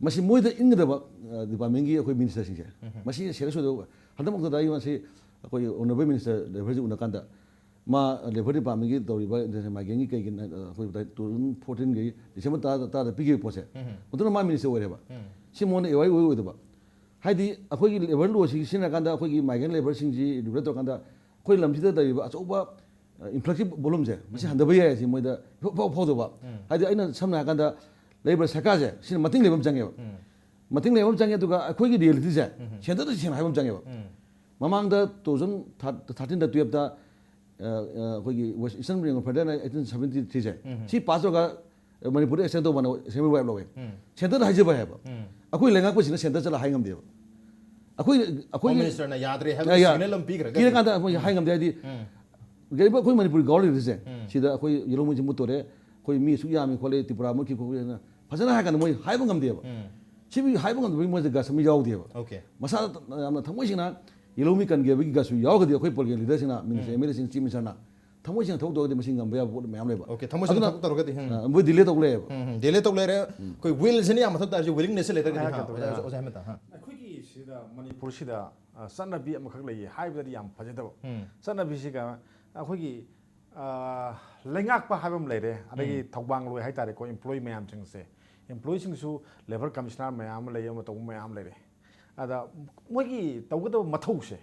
ꯃꯁꯤ ꯃꯣꯏꯗ ꯏꯟꯒꯗꯕ, ꯑ, ꯗꯤꯄꯥꯔꯠꯃꯦꯟꯒꯤ ꯑꯩꯈꯣꯏ ꯃꯤꯅꯤꯁꯇꯔꯁꯤꯡꯁꯦ꯫ ꯃꯁꯤ ꯁꯦꯔꯤꯌꯁ ꯑꯣꯏꯗꯕ꯫ ꯍꯟꯗꯛꯃꯛꯇꯗ ꯑꯩ ꯃꯁꯤ ꯑꯩꯈꯣꯏ ꯑꯣꯅꯔꯦꯕꯜ ꯃꯤꯅꯤꯁꯇꯔ ꯂꯦꯕꯔꯁꯤ ꯎꯅꯀꯥꯟꯗ ꯃꯥ ꯂꯦꯕꯔ ꯗꯤꯄꯥꯔꯠꯃꯦꯟꯒꯤ ꯇꯧꯔꯤꯕ ꯃꯥꯏꯒ꯭ꯔꯦꯟꯒꯤ ꯀꯩꯒꯤ, ꯑ, ꯑꯩꯈꯣꯏ ꯇꯨ ꯊꯥꯎꯖꯟ ꯐꯣꯔꯇꯤꯟꯒꯤ ꯗꯤꯁꯦꯝꯕꯔ ꯇꯔꯥ, ꯇꯔꯥꯗ ꯄꯤꯈꯤꯕ ꯄꯣꯠꯁꯦ꯫ ꯃꯗꯨꯅ ꯃꯥ ꯃꯤꯅꯤꯁꯇꯔ ꯑꯣꯏꯔꯦꯕ꯫ ꯁꯤ ꯃꯉꯣꯟꯗ ꯑꯦꯋꯥꯏ ꯑꯣꯏ ꯑꯣꯏꯗꯕ꯫ ꯍꯥꯏꯗꯤ ꯑꯩꯈꯣꯏꯒꯤ ꯂꯦꯕꯔ ꯂꯣꯁꯤ ꯁꯤꯖꯤꯟꯅꯔꯀꯥꯟꯗ ꯑꯩꯈꯣꯏꯒꯤ ꯃꯥꯏꯒ꯭ꯔꯦꯟ ꯂꯦꯕꯔꯁꯤꯡꯁꯤ ꯔꯤꯒꯨꯂꯦꯠ ꯇꯧꯔꯀꯥꯟꯗ ꯑꯩꯈꯣꯏ ꯂꯝꯁꯤꯗ ꯂꯩꯔꯤꯕ ꯑꯆꯧꯕ, ꯑ, ꯏꯟꯐ꯭ꯂꯛꯁꯀꯤ ꯚꯣꯂꯨꯝꯁꯦ ꯃꯁꯤ ꯍꯟꯊꯕ ꯌꯥꯏ ꯍꯥꯏꯁꯤ ꯃꯣꯏꯗ ꯏꯐꯥꯎ ꯐꯥꯎ-, ꯐꯥꯎꯗꯕ꯫ ꯍꯥꯏꯗꯤ ꯑꯩꯅ ꯁꯝꯅ ꯍꯥꯏꯔꯀꯥꯟꯗ ꯂꯩꯔꯤꯕ ꯁꯔꯀꯥꯔꯁꯦ ꯁꯤꯅ ꯃꯇꯤꯡ ꯂꯩꯕ ꯑꯃ ꯆꯪꯉꯦꯕ꯫ ꯃꯇꯤꯡ ꯂꯩꯕ ꯑꯃ ꯆꯪꯉꯦ, ꯑꯗꯨꯒ ꯑꯩꯈꯣꯏꯒꯤ ꯔꯤꯌꯦꯂꯤꯇꯤꯁꯦ ꯁꯦꯟꯇꯔꯗ ꯁꯦꯡꯅ ꯍꯥꯏꯕ ꯑꯃ ꯆꯪꯉꯦꯕ꯫ ꯃꯃꯥꯡꯗ ꯇꯨ ꯊꯥꯎꯖꯟ ꯊꯥꯔꯇꯤꯟꯗ ꯇꯨꯌꯦꯜꯞꯇ, ꯑ, ꯑ, ꯑꯩꯈꯣꯏꯒꯤ west eastern regional federal acting seventy ꯊ꯭ꯔꯤꯁꯦ ꯁꯤ ꯄꯥꯁ ꯇꯧꯔꯒ ꯃꯅꯤꯄꯨꯔꯗ ꯑꯦꯛꯁꯇꯦꯟ ꯇꯧꯕꯅ ꯑꯦꯁꯦꯝꯕ꯭ꯂꯤ ꯋꯥꯏꯞ ꯂꯧꯋꯦ꯫ ꯁꯦꯟꯇꯔꯗ ꯍꯥꯏꯖꯕ ꯍꯥꯏꯕ꯫ ꯑꯩꯈꯣꯏ ꯂꯩꯉꯥꯛꯄꯁꯤꯡꯅ ꯁꯦꯟꯇꯔ ꯆꯠꯂ ꯍꯥꯏ ꯉꯝꯗꯦꯕ꯫ ꯑꯩꯈꯣꯏ, ꯍꯣꯝ ꯑꯩꯈꯣꯏꯒꯤ ꯃꯤꯅꯤꯁꯇꯔꯅ ꯌꯥꯗ꯭ꯔꯦ ꯍꯥꯏꯕꯒꯤ ꯌꯥ-, ꯌꯥ-, ꯁꯤꯒꯅꯦꯜ ꯑꯃ ꯄꯤꯈ꯭ꯔꯒꯗꯤ꯫ ꯄꯤꯔꯀꯥꯟꯗ ꯑꯩꯈꯣꯏ ꯍꯥꯏ ꯉꯝꯗꯦ ꯍꯥꯏꯗꯤ ꯀꯔꯤꯒꯨꯝꯕ ꯑꯩꯈꯣꯏ ꯃꯅꯤꯄꯨꯔꯒꯤ ꯒꯚꯔꯅꯦꯟꯁꯦ ꯁꯤꯗ ꯑꯩꯈꯣꯏ ꯌꯦꯜꯍꯧꯃꯤꯁꯤ ꯃꯨꯠꯇꯣꯔꯦ, ꯑꯩꯈꯣꯏ ꯃꯤ ꯑꯁꯨꯛ ꯌꯥꯝꯃꯤ ꯈꯣꯠꯂꯦ, ꯇ꯭ꯔꯤꯄꯨꯔꯥ ꯃꯨꯠꯈꯤ ꯈꯣꯠꯈꯤꯅ ꯐꯖꯅ ꯍꯥꯏ ꯀꯥꯟꯗ ꯃꯣꯏ ꯍꯥꯏꯕ ꯉꯝꯗꯦꯕ꯫ ꯁꯤꯕꯨ ꯍꯥꯏꯕ ꯉꯝꯗꯕꯒꯤ ꯃꯣꯏꯁꯦ ꯒꯁ ꯑꯃ ꯌꯥꯎꯗꯦꯕ꯫ ꯑꯣꯀꯦ꯫ ꯃꯁꯥꯗ ꯌꯥꯝꯅ ꯊꯃꯣꯏ ꯁꯦꯡꯅ ꯌꯦꯜꯍꯧꯃꯤ ꯀꯟꯒꯦ ꯍꯥꯏꯕꯒꯤ ꯒꯁꯁꯨ ꯌꯥꯎꯔꯒꯗꯤ ꯑꯩꯈꯣꯏ ꯄꯣꯂꯤꯇꯤꯀꯦꯜ ꯂꯤꯗꯔꯁꯤꯡꯅ, ꯃꯤꯅꯤꯁꯇꯔ, ꯑꯦꯝ ꯑꯦꯜ ꯑꯦꯁꯤꯡ, ꯆꯤꯐ ꯃꯤꯅꯤꯁꯇꯔꯅ ꯊꯃꯣꯏ ꯁꯦꯡꯅ ꯊꯕꯛ ꯇꯧꯔꯒꯗꯤ ꯃꯁꯤ ꯉꯝꯕ ꯌꯥꯕ ꯄꯣꯠ ꯃꯌꯥꯝ ꯂꯩꯕ꯫ ꯑꯣꯀꯦ, ꯊꯃꯣꯏ ꯁꯦꯡꯅ ꯑꯗꯨꯅ, ꯊꯕꯛ ꯇꯧꯔꯒꯗꯤ, ꯎꯝ꯫ ꯑ, ꯃꯣꯏ ꯗꯤꯂꯦ ꯇꯧ ꯂꯩꯌꯦꯕ꯫ ꯎꯝ, ꯎꯝ, ꯗꯤꯂꯦ ꯇꯧ ꯂꯩꯔꯦ꯫ ꯑꯩꯈꯣꯏ ꯋꯤꯜꯁꯤꯅ ꯌꯥꯝ ꯃꯊꯧ ꯇꯥꯔꯁꯨ ꯋꯤꯂꯤꯡꯅꯦꯁꯁꯤ ꯂꯩꯇ꯭ꯔꯒꯗꯤ, ꯍꯥ, ꯍꯥꯏꯔꯛꯀꯦ, ꯇꯧꯕ ꯑꯣꯖꯥ, ꯌꯥꯏ꯫ ꯑꯣꯖꯥ ꯍꯦꯃꯟꯇ, ꯍꯥ꯫ ꯑꯩꯈꯣꯏꯒꯤ ꯁꯤꯗ ꯃꯅꯤꯄꯨꯔꯁꯤꯗ ꯑ, ꯆꯠꯅꯕꯤ ꯑꯃꯈꯛ ꯂꯩꯌꯦ ꯍꯥꯏꯕꯗꯗꯤ ꯌꯥꯝ ꯐꯖꯗꯕ꯫ ꯎꯝ꯫ ꯆꯠꯅꯕꯤꯁꯤꯒ ꯑꯩꯈꯣꯏꯒꯤ, ꯑ, ꯂꯩꯉꯥꯛꯄ ꯍꯥꯏꯕ ꯑꯃ ꯂꯩꯔꯦ, ꯑꯗꯒꯤ ꯎꯝ꯫ ꯊꯧꯕꯥꯡꯂꯣꯏ ꯍꯥꯏꯇꯥꯔꯦꯀꯣ, employee ꯃꯌꯥꯝꯁꯤꯡꯁꯦ, employeeꯁꯤꯡꯁꯨ labour commissioner ꯃꯌꯥꯝ ꯑꯃ ꯂꯩ, ꯑꯃ ꯇꯧꯕ ꯃꯌꯥꯝ ꯑꯃ ꯂꯩꯔꯦ꯫ ꯑꯗ ꯃꯣꯏꯒꯤ ꯇꯧꯒꯗꯕ ꯃꯊꯧꯁꯦ,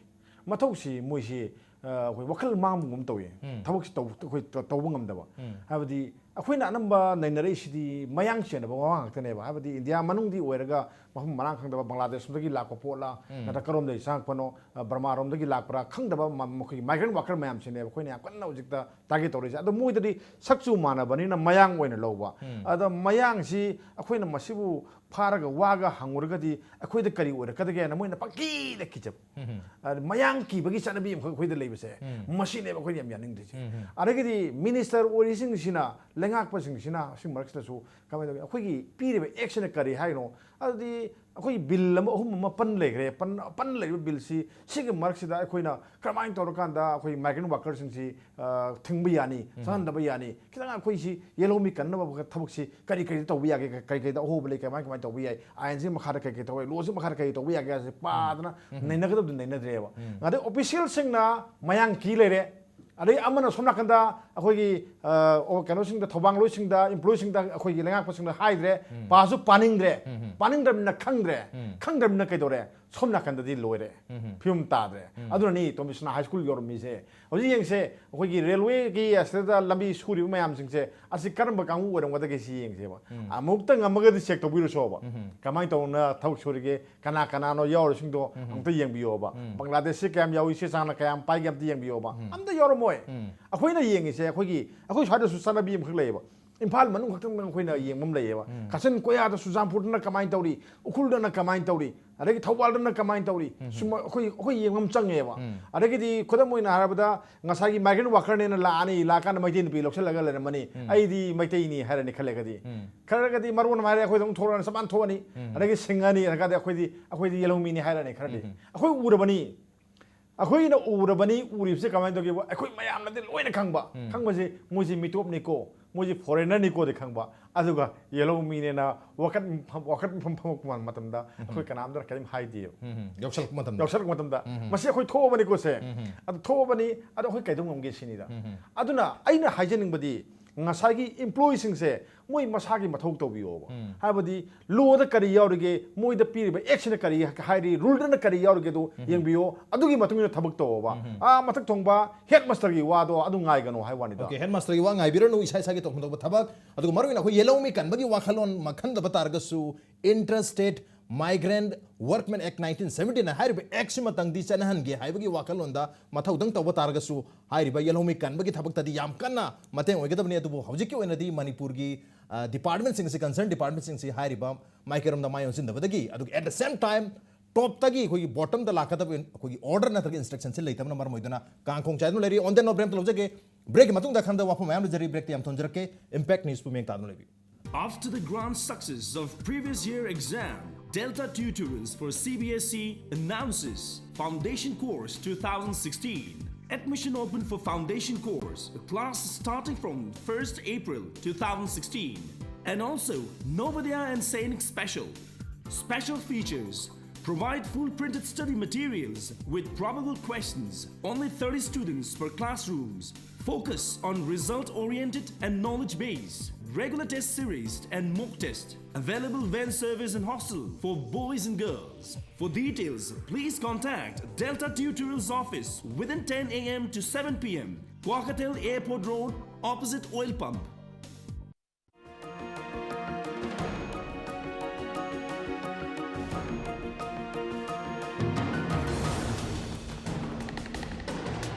ꯃꯊꯧꯁꯤ ꯃꯣꯏꯁꯤ, ꯑ, ꯑꯩꯈꯣꯏ ꯋꯥꯈꯜ ꯃꯥꯡꯕꯒꯨꯝ ꯇꯧꯏ꯫ ꯎꯝ꯫ ꯊꯕꯛꯁꯤ ꯇꯧ-, ꯑꯩꯈꯣꯏ ꯇ-, ꯇꯧꯕ ꯉꯝꯗꯕ꯫ ꯎꯝ꯫ ꯍꯥꯏꯕꯗꯤ ꯑꯩꯈꯣꯏꯅ ꯑꯅꯝꯕ ꯅꯩꯅꯔꯛꯏꯁꯤꯗꯤ ꯃꯌꯥꯡ ꯆꯦꯟꯅꯕ ꯋꯥ ꯉꯥꯛꯇꯅꯦꯕ꯫ ꯍꯥꯏꯕꯗꯤ ꯏꯟꯗꯤꯌꯥ ꯃꯅꯨꯡꯗꯤ ꯑꯣꯏꯔꯒ ꯃꯐꯝ ꯃꯔꯥꯡ ꯈꯪꯗꯕ, ꯕꯪꯒ꯭ꯂꯥꯗꯦꯁ ꯂꯣꯝꯗꯒꯤ ꯂꯥꯛꯄ ꯄꯣꯠꯂ, ꯎꯝ꯫ ꯅꯠꯇ꯭ꯔꯒ ꯀꯔꯣꯝꯗꯒꯤ ꯆꯪꯉꯛꯄꯅꯣ, ꯑ, ꯕꯔꯃꯥꯔꯣꯝꯗꯒꯤ ꯂꯥꯛꯄ꯭ꯔꯥ ꯈꯪꯗꯕ ꯃ-, ꯃꯈꯣꯏꯒꯤ migrant worker ꯃꯌꯥꯝꯁꯤꯅꯦꯕ ꯑꯩꯈꯣꯏꯅ ꯌꯥꯝ ꯀꯟꯅ ꯍꯧꯖꯤꯛꯇ target ꯇꯧꯔꯤꯁꯦ꯫ ꯑꯗꯣ ꯃꯣꯏꯗꯗꯤ ꯁꯛꯆꯨ ꯃꯥꯟꯅꯕꯅꯤꯅ ꯃꯌꯥꯡ ꯑꯣꯏꯅ ꯂꯧꯕ꯫ ꯎꯝ꯫ ꯑꯗ ꯃꯌꯥꯡꯁꯤ ꯑꯩꯈꯣꯏꯅ ꯃꯁꯤꯕꯨ ꯐꯥꯔꯒ ꯋꯥꯒ ꯍꯪꯉꯨꯔꯒꯗꯤ ꯑꯩꯈꯣꯏꯗ ꯀꯔꯤ ꯑꯣꯏꯔꯛꯀꯗꯒꯦꯅ ꯃꯣꯏꯅ ꯄꯪꯀꯤꯗ ꯀꯤꯖꯕ꯫ ꯎꯝ꯫ ꯑꯗ ꯃꯌꯥꯡ ꯀꯤꯕꯒꯤ ꯆꯠꯅꯕꯤ ꯑꯃꯈꯛ ꯑꯩꯈꯣꯏꯗ ꯂꯩꯕꯁꯦ, ꯎꯝ꯫ ꯃꯁꯤꯅꯦꯕ ꯑꯩꯈꯣꯏꯅ ꯌꯥꯝ ꯌꯥꯅꯤꯡꯗ꯭ꯔꯤꯁꯦ꯫ ꯎꯝ꯫ ꯑꯗꯒꯤꯗꯤ minister ꯑꯣꯏꯔꯤꯁꯤꯡꯁꯤꯅ, ꯂꯩꯉꯥꯛꯄꯁꯤꯡꯁꯤꯅ ꯁꯤ ꯃꯔꯛꯁꯤꯗꯁꯨ ꯀꯃꯥꯏꯅ ꯇꯧꯒꯦ? ꯑꯩꯈꯣꯏꯒꯤ ꯄꯤꯔꯤꯕ actꯁꯤꯅ ꯀꯔꯤ ꯍꯥꯏꯅꯣ? ꯑꯗꯨꯗꯤ ꯑꯩꯈꯣꯏꯒꯤ bill ꯑꯃ, ꯑꯍꯨꯝ ꯑꯃ ꯄꯟ ꯂꯩꯈ꯭ꯔꯦ꯫ ꯄꯟ-, ꯄꯟ ꯂꯩꯔꯤꯕ billꯁꯤ, ꯁꯤꯒꯤ ꯃꯔꯛꯁꯤꯗ ꯑꯩꯈꯣꯏꯅ ꯀꯔꯝꯍꯥꯏꯅ ꯇꯧꯔꯀꯥꯟꯗ ꯑꯩꯈꯣꯏ migrant workerꯁꯤꯡꯁꯤ, ꯑ, ꯊꯤꯡꯕ ꯌꯥꯅꯤ, ꯎꯝ꯫ ꯆꯪꯍꯟꯗꯕ ꯌꯥꯅꯤ? ꯈꯤꯇꯪ ꯑꯩꯈꯣꯏꯁꯤ ꯌꯦꯜꯍꯧꯃꯤ ꯀꯟꯅꯕ ꯊꯕꯛꯁꯤ ꯀꯔꯤ ꯀꯔꯤ ꯇꯧꯕ ꯌꯥꯒꯦ, ꯀꯔꯤ ꯀꯔꯤꯗ ꯑꯍꯣꯕ ꯂꯩ, ꯀꯃꯥꯏ ꯀꯃꯥꯏꯅ ꯇꯧꯕ ꯌꯥꯏ, ꯑꯥꯏꯟꯁꯤꯒꯤ ꯃꯈꯥꯗ ꯀꯔꯤ ꯀꯔꯤ ꯇꯧꯕ ꯌꯥꯏ, lawꯁꯤꯒꯤ ꯃꯈꯥꯗ ꯀꯔꯤ ꯇꯧꯕ ꯌꯥꯒꯦ ꯍꯥꯏꯁꯦ ꯄꯥꯗꯅ ꯎꯝ꯫ ꯅꯩꯅꯒꯗꯕꯗꯨ ꯅꯩꯅꯗ꯭ꯔꯦꯕ꯫ ꯎꯝ꯫ ꯑꯗꯩ officialꯁꯤꯡꯅ ꯃꯌꯥꯡ ꯀꯤ ꯂꯩꯔꯦ, ꯑꯗꯩ ꯑꯃꯅ ꯁꯣꯝ ꯅꯥꯀꯟꯗ ꯑꯩꯈꯣꯏꯒꯤ, ꯑ, ꯑꯣ, ꯀꯩꯅꯣꯁꯤꯡꯗ, ꯊꯧꯕꯥꯡꯂꯣꯏꯁꯤꯡꯗ, employeeꯁꯤꯡꯗ, ꯑꯩꯈꯣꯏꯒꯤ ꯂꯩꯉꯥꯛꯄꯁꯤꯡꯗ ꯍꯥꯏꯗ꯭ꯔꯦ, ꯎꯝ꯫ ꯄꯥꯁꯨ ꯄꯥꯅꯤꯡꯗ꯭ꯔꯦ, ꯎꯝ, ꯎꯝ꯫ ꯄꯥꯅꯤꯡꯗ꯭ꯔꯕꯅꯤꯅ ꯈꯪꯗ꯭ꯔꯦ, ꯎꯝ꯫ ꯈꯪꯗ꯭ꯔꯕꯅꯤꯅ ꯀꯩꯗꯧꯔꯦ? ꯁꯣꯝ ꯅꯥꯀꯟꯗꯗꯤ ꯂꯣꯏꯔꯦ, ꯎꯝ, ꯎꯝ꯫ ꯐꯤꯕꯝ ꯇꯥꯗ꯭ꯔꯦ꯫ ꯎꯝ꯫ ꯑꯗꯨꯅꯅꯤ ꯇꯣꯝꯕꯤꯁꯅꯥ high school ꯌꯧꯔꯝꯃꯤꯁꯦ꯫ ꯍꯧꯖꯤꯛ ꯌꯦꯡꯁꯦ, ꯑꯩꯈꯣꯏꯒꯤ railwayꯒꯤ ꯑꯁꯤꯗ ꯂꯝꯕꯤ ꯁꯨꯔꯤꯕ ꯃꯌꯥꯝꯁꯤꯡꯁꯦ, ꯑꯁꯤ ꯀꯔꯝꯕ ꯀꯥꯡꯕꯨ ꯑꯣꯏꯔꯝꯒꯗꯒꯦ ꯁꯤ ꯌꯦꯡꯁꯦꯕ꯫ ꯎꯝ꯫ ꯑꯃꯨꯛꯇ ꯉꯝꯃꯒꯗꯤ check ꯇꯧꯕꯤꯔꯨꯁꯣꯕ꯫ ꯎꯝ꯫ ꯀꯃꯥꯏꯅ ꯇꯧꯅ ꯊꯕꯛ ꯁꯨꯔꯤꯒꯦ, ꯀꯅꯥ ꯀꯅꯥꯅꯣ ꯌꯥꯎꯔꯤꯁꯤꯡꯗꯣ ꯎꯝ꯫ ꯑꯃꯨꯛꯇ ꯌꯦꯡꯕꯤꯌꯣꯕ꯫ ꯎꯝ꯫ ꯕꯪꯒ꯭ꯂꯥꯗꯦꯁꯁꯤ ꯀꯌꯥꯝ ꯌꯥꯎꯏ, ꯆꯦ ꯆꯥꯡꯅ ꯀꯌꯥꯝ ꯄꯥꯏꯒꯦ ꯑꯝꯇ ꯌꯦꯡꯕꯤꯌꯣꯕ꯫ ꯎꯝ꯫ ꯑꯝꯇ ꯌꯥꯎꯔꯝꯃꯣꯏ꯫ ꯎꯝ꯫ ꯑꯩꯈꯣꯏꯅ ꯌꯦꯡꯉꯤꯁꯦ, ꯑꯩꯈꯣꯏꯒꯤ, ꯑꯩꯈꯣꯏ ꯁ꯭ꯋꯥꯏꯗꯁꯨ ꯆꯠꯅꯕꯤ ꯑꯃꯈꯛ ꯂꯩꯌꯦꯕ꯫ ꯏꯝꯐꯥꯜ ꯃꯅꯨꯡ ꯈꯛꯇꯪ ꯑꯩꯈꯣꯏꯅ ꯌꯦꯡꯕ ꯑꯃ ꯂꯩꯌꯦꯕ꯫ ꯎꯝ꯫ ꯀꯥꯆꯤꯟ ꯀꯣꯌꯥꯗ ꯆꯨꯔꯆꯥꯟꯄꯨꯔꯗꯅ ꯀꯃꯥꯏꯅ ꯇꯧꯔꯤ, ꯎꯈ꯭ꯔꯨꯜꯗꯅ ꯀꯃꯥꯏꯅ ꯇꯧꯔꯤ, ꯑꯗꯒꯤ ꯊꯧꯕꯥꯜꯗꯅ ꯀꯃꯥꯏꯅ ꯇꯧꯔꯤ, ꯎꯝ꯫ ꯁꯨꯝ ꯑꯩꯈꯣꯏ, ꯑꯩꯈꯣꯏ ꯌꯦꯡꯕ ꯑꯃ ꯆꯪꯉꯦꯕ꯫ ꯎꯝ꯫ ꯑꯗꯒꯤꯗꯤ ꯈꯨꯗꯝ ꯑꯣꯏꯅ ꯍꯥꯏꯔꯕꯗ, ꯉꯁꯥꯏꯒꯤ migrant workerꯅꯦꯅ ꯂꯥꯛꯑꯅꯤ, ꯂꯥꯛꯑꯀꯥꯟꯗ ꯃꯩꯇꯩ ꯅꯨꯄꯤ ꯂꯧꯁꯤꯜꯂꯒ ꯂꯩꯔꯝꯃꯅꯤ, ꯎꯝ꯫ "ꯑꯩꯗꯤ ꯃꯩꯇꯩꯅꯤ" ꯍꯥꯏꯔꯅꯤ ꯈꯜꯂꯒꯗꯤ꯫ ꯎꯝ꯫ ꯈꯔꯒꯗꯤ ꯃꯔꯣꯟ ꯑꯃ ꯍꯥꯏꯔꯦ, ꯑꯩꯈꯣꯏꯗ ꯑꯃꯨꯛ ꯊꯣꯛꯂꯛꯑꯅꯤ, ꯆꯞ ꯃꯥꯟꯅ ꯊꯣꯛꯑꯅꯤ꯫ ꯎꯝ꯫ ꯑꯗꯒꯤ ꯁꯤꯡꯉꯅꯤ, ꯑꯗꯒꯤ ꯑꯩꯈꯣꯏꯗꯤ, "ꯑꯩꯈꯣꯏꯗꯤ ꯌꯦꯜꯍꯧꯃꯤꯅꯤ" ꯍꯥꯏꯔꯅꯤ ꯈꯔꯗꯤ꯫ ꯎꯝ꯫ ꯑꯩꯈꯣꯏ ꯎꯔꯕꯅꯤ꯫ ꯑꯩꯈꯣꯏꯅ ꯎꯔꯕꯅꯤ, ꯎꯔꯤꯕꯁꯦ ꯀꯃꯥꯏꯅ ꯇꯧꯒꯦꯕꯨ, ꯑꯩꯈꯣꯏ ꯃꯌꯥꯝꯅꯗꯤ ꯂꯣꯏꯅ ꯈꯪꯕ꯫ ꯎꯝ꯫ ꯈꯪꯕꯁꯦ, ꯃꯣꯏꯁꯦ ꯃꯤꯇꯣꯞꯅꯤꯀꯣ, ꯃꯣꯏꯁꯦ ꯐꯣꯔꯦꯅꯔꯅꯤꯀꯣꯗꯤ ꯈꯪꯕ, ꯑꯗꯨꯒ ꯌꯦꯜꯍꯧ ꯃꯤꯅꯦꯅ ꯋꯥꯀꯠ ꯃꯐꯝ, ꯋꯥꯀꯠ ꯃꯐꯝ ꯐꯝꯃꯛꯄ ꯃꯇꯝꯗ ꯑꯩꯈꯣꯏ ꯀꯅꯥꯝꯇꯅ ꯀꯔꯤꯝ ꯍꯥꯏꯗꯦꯕ꯫ ꯎꯝ, ꯌꯥꯎꯁꯜꯂꯛꯄ ꯃꯇꯝꯗ ꯌꯥꯎꯁꯜꯂꯛꯄ ꯃꯇꯝꯗ ꯃꯁꯤ ꯑꯩꯈꯣꯏ ꯊꯣꯛꯑꯕꯅꯤꯀꯣ ꯁꯦ, ꯑꯗꯨ ꯊꯣꯛꯑꯕꯅꯤ, ꯑꯗꯣ ꯑꯩꯈꯣꯏ ꯀꯩꯗꯧ ꯉꯝꯒꯦ ꯁꯤꯅꯤꯗ꯫ ꯑꯗꯨꯅ ꯑꯩꯅ ꯍꯥꯏꯖꯅꯤꯡꯕꯗꯤ ꯉꯁꯥꯏꯒꯤ ꯏꯝꯄ꯭ꯂꯣꯌꯤꯁꯤꯡꯁꯦ ꯃꯣꯏ ꯃꯁꯥꯒꯤ ꯃꯊꯧ ꯇꯧꯕꯤꯌꯣꯕ꯫ ꯍꯥꯏꯕꯗꯤ ꯂꯣꯗ ꯀꯔꯤ ꯌꯥꯎꯔꯤꯒꯦ, ꯃꯣꯏꯗ ꯄꯤꯔꯤꯕ ꯑꯦꯛꯁꯤꯅ ꯀꯔꯤ ꯍꯥꯏꯔꯤ, ꯔꯨꯜꯗꯅ ꯀꯔꯤ ꯌꯥꯎꯔꯤꯒꯦ ꯑꯗꯨ ꯌꯦꯡꯕꯤꯌꯣ, ꯑꯗꯨꯒꯤ ꯃꯇꯨꯡ ꯏꯟꯅ ꯊꯕꯛ ꯇꯧꯑꯣꯕ꯫ ꯑꯥ, ꯃꯊꯛ ꯊꯣꯡꯕ ꯍꯦꯗ ꯃꯥꯁꯇꯔꯒꯤ ꯋꯥꯗꯣ ꯑꯗꯨ ꯉꯥꯏꯒꯅꯣ ꯍꯥꯏ ꯋꯥꯅꯤꯗ꯫ ꯑꯣꯀꯦ, ꯍꯦꯗ ꯃꯥꯁꯇꯔꯒꯤ ꯋꯥ ꯉꯥꯏꯕꯤꯔꯅꯨ, ꯏꯁꯥ ꯏꯁꯥꯒꯤ ꯇꯧꯐꯝ ꯊꯣꯛꯄ ꯊꯕꯛ꯫ ꯑꯗꯨꯒ ꯃꯔꯨꯑꯣꯏꯅ ꯑꯩꯈꯣꯏ ꯌꯦꯜꯍꯧꯃꯤ ꯀꯟꯕꯒꯤ ꯋꯥꯈꯜꯂꯣꯟ ꯑꯃ ꯈꯟꯗꯕ ꯇꯥꯔꯒꯁꯨ, Inter State Migrant Workmen Act nineteen seventy nine ꯍꯥꯏꯔꯤꯕ ꯑꯦꯛꯁꯤꯃꯇꯪꯗꯤ ꯆꯠꯅꯍꯟꯒꯦ ꯍꯥꯏꯕꯒꯤ ꯋꯥꯈꯜꯂꯣꯟꯗ ꯃꯊꯧꯗꯪ ꯇꯧꯕ ꯇꯥꯔꯒꯁꯨ, ꯍꯥꯏꯔꯤꯕ ꯌꯦꯜꯍꯧꯃꯤ ꯀꯟꯕꯒꯤ ꯊꯕꯛꯇꯗꯤ ꯌꯥꯝ ꯀꯟꯅ ꯃꯇꯦꯡ ꯑꯣꯏꯒꯗꯕꯅꯤ꯫ ꯑꯗꯨꯕꯨ ꯍꯧꯖꯤꯛꯀꯤ ꯑꯣꯏꯅꯗꯤ ꯃꯅꯤꯄꯨꯔꯒꯤ ꯗꯤꯄꯥꯔꯠꯃꯦꯟꯁꯤꯡꯁꯤ, ꯀꯟꯁꯔꯟ ꯗꯤꯄꯥꯔꯠꯃꯦꯟꯁꯤꯡꯁꯤ ꯍꯥꯏꯔꯤꯕ ꯃꯥꯏꯀꯩꯔꯣꯝꯗ ꯃꯥꯏ ꯑꯣꯟꯁꯤꯟꯗꯕꯗꯒꯤ, ꯑꯗꯨꯒ at the same time ꯇꯣꯞꯇꯒꯤ ꯑꯩꯈꯣꯏꯒꯤ ꯕꯣꯇꯝꯗ ꯂꯥꯛꯀꯗꯕ ꯑꯩꯈꯣꯏꯒꯤ ꯑꯣꯔꯗꯔ ꯅꯠꯇ꯭ꯔꯒ ꯏꯟꯁꯇ꯭ꯔꯛꯁꯟꯁꯤ ꯂꯩꯇꯕꯅ ꯃꯔꯝ ꯑꯣꯏꯗꯨꯅ ꯀꯥꯡꯈꯣꯡ ꯆꯥꯏꯗꯨꯅ ꯂꯩꯔꯤ꯫ On that note, ꯕ꯭ꯔꯦꯛ ꯑꯃꯇ ꯂꯧꯖꯒꯦ꯫ ꯕ꯭ꯔꯦꯛꯀꯤ ꯃꯇꯨꯡꯗ ꯈꯟꯗꯕ ꯋꯥꯐꯝ ꯃꯌꯥꯝ ꯂꯩꯖꯔꯤ, ꯕ꯭ꯔꯦꯛꯇ ꯌꯥꯝ ꯊꯣꯟꯖꯔꯛꯀꯦ꯫ Impact Newsꯄꯨ ꯃꯤꯠꯌꯦꯡ ꯇꯥꯗꯨꯅ ꯂꯩꯕꯤꯌꯨ꯫ After the grand success of previous year exam, Delta Tutorials for C B S E announces Foundation Course two thousand sixteen. Admission open for Foundation Course, class starting from first April two thousand sixteen. And also, Navodaya and Sainik Special. Special features: provide full printed study materials with probable questions, only thirty students per classrooms. Focus on result-oriented and knowledge-based. Regular test series and mock test. Available van service and hostel for boys and girls. For details, please contact Delta Tutorials office within ten A M to seven P M. Kwankatel Airport Road, opposite oil pump.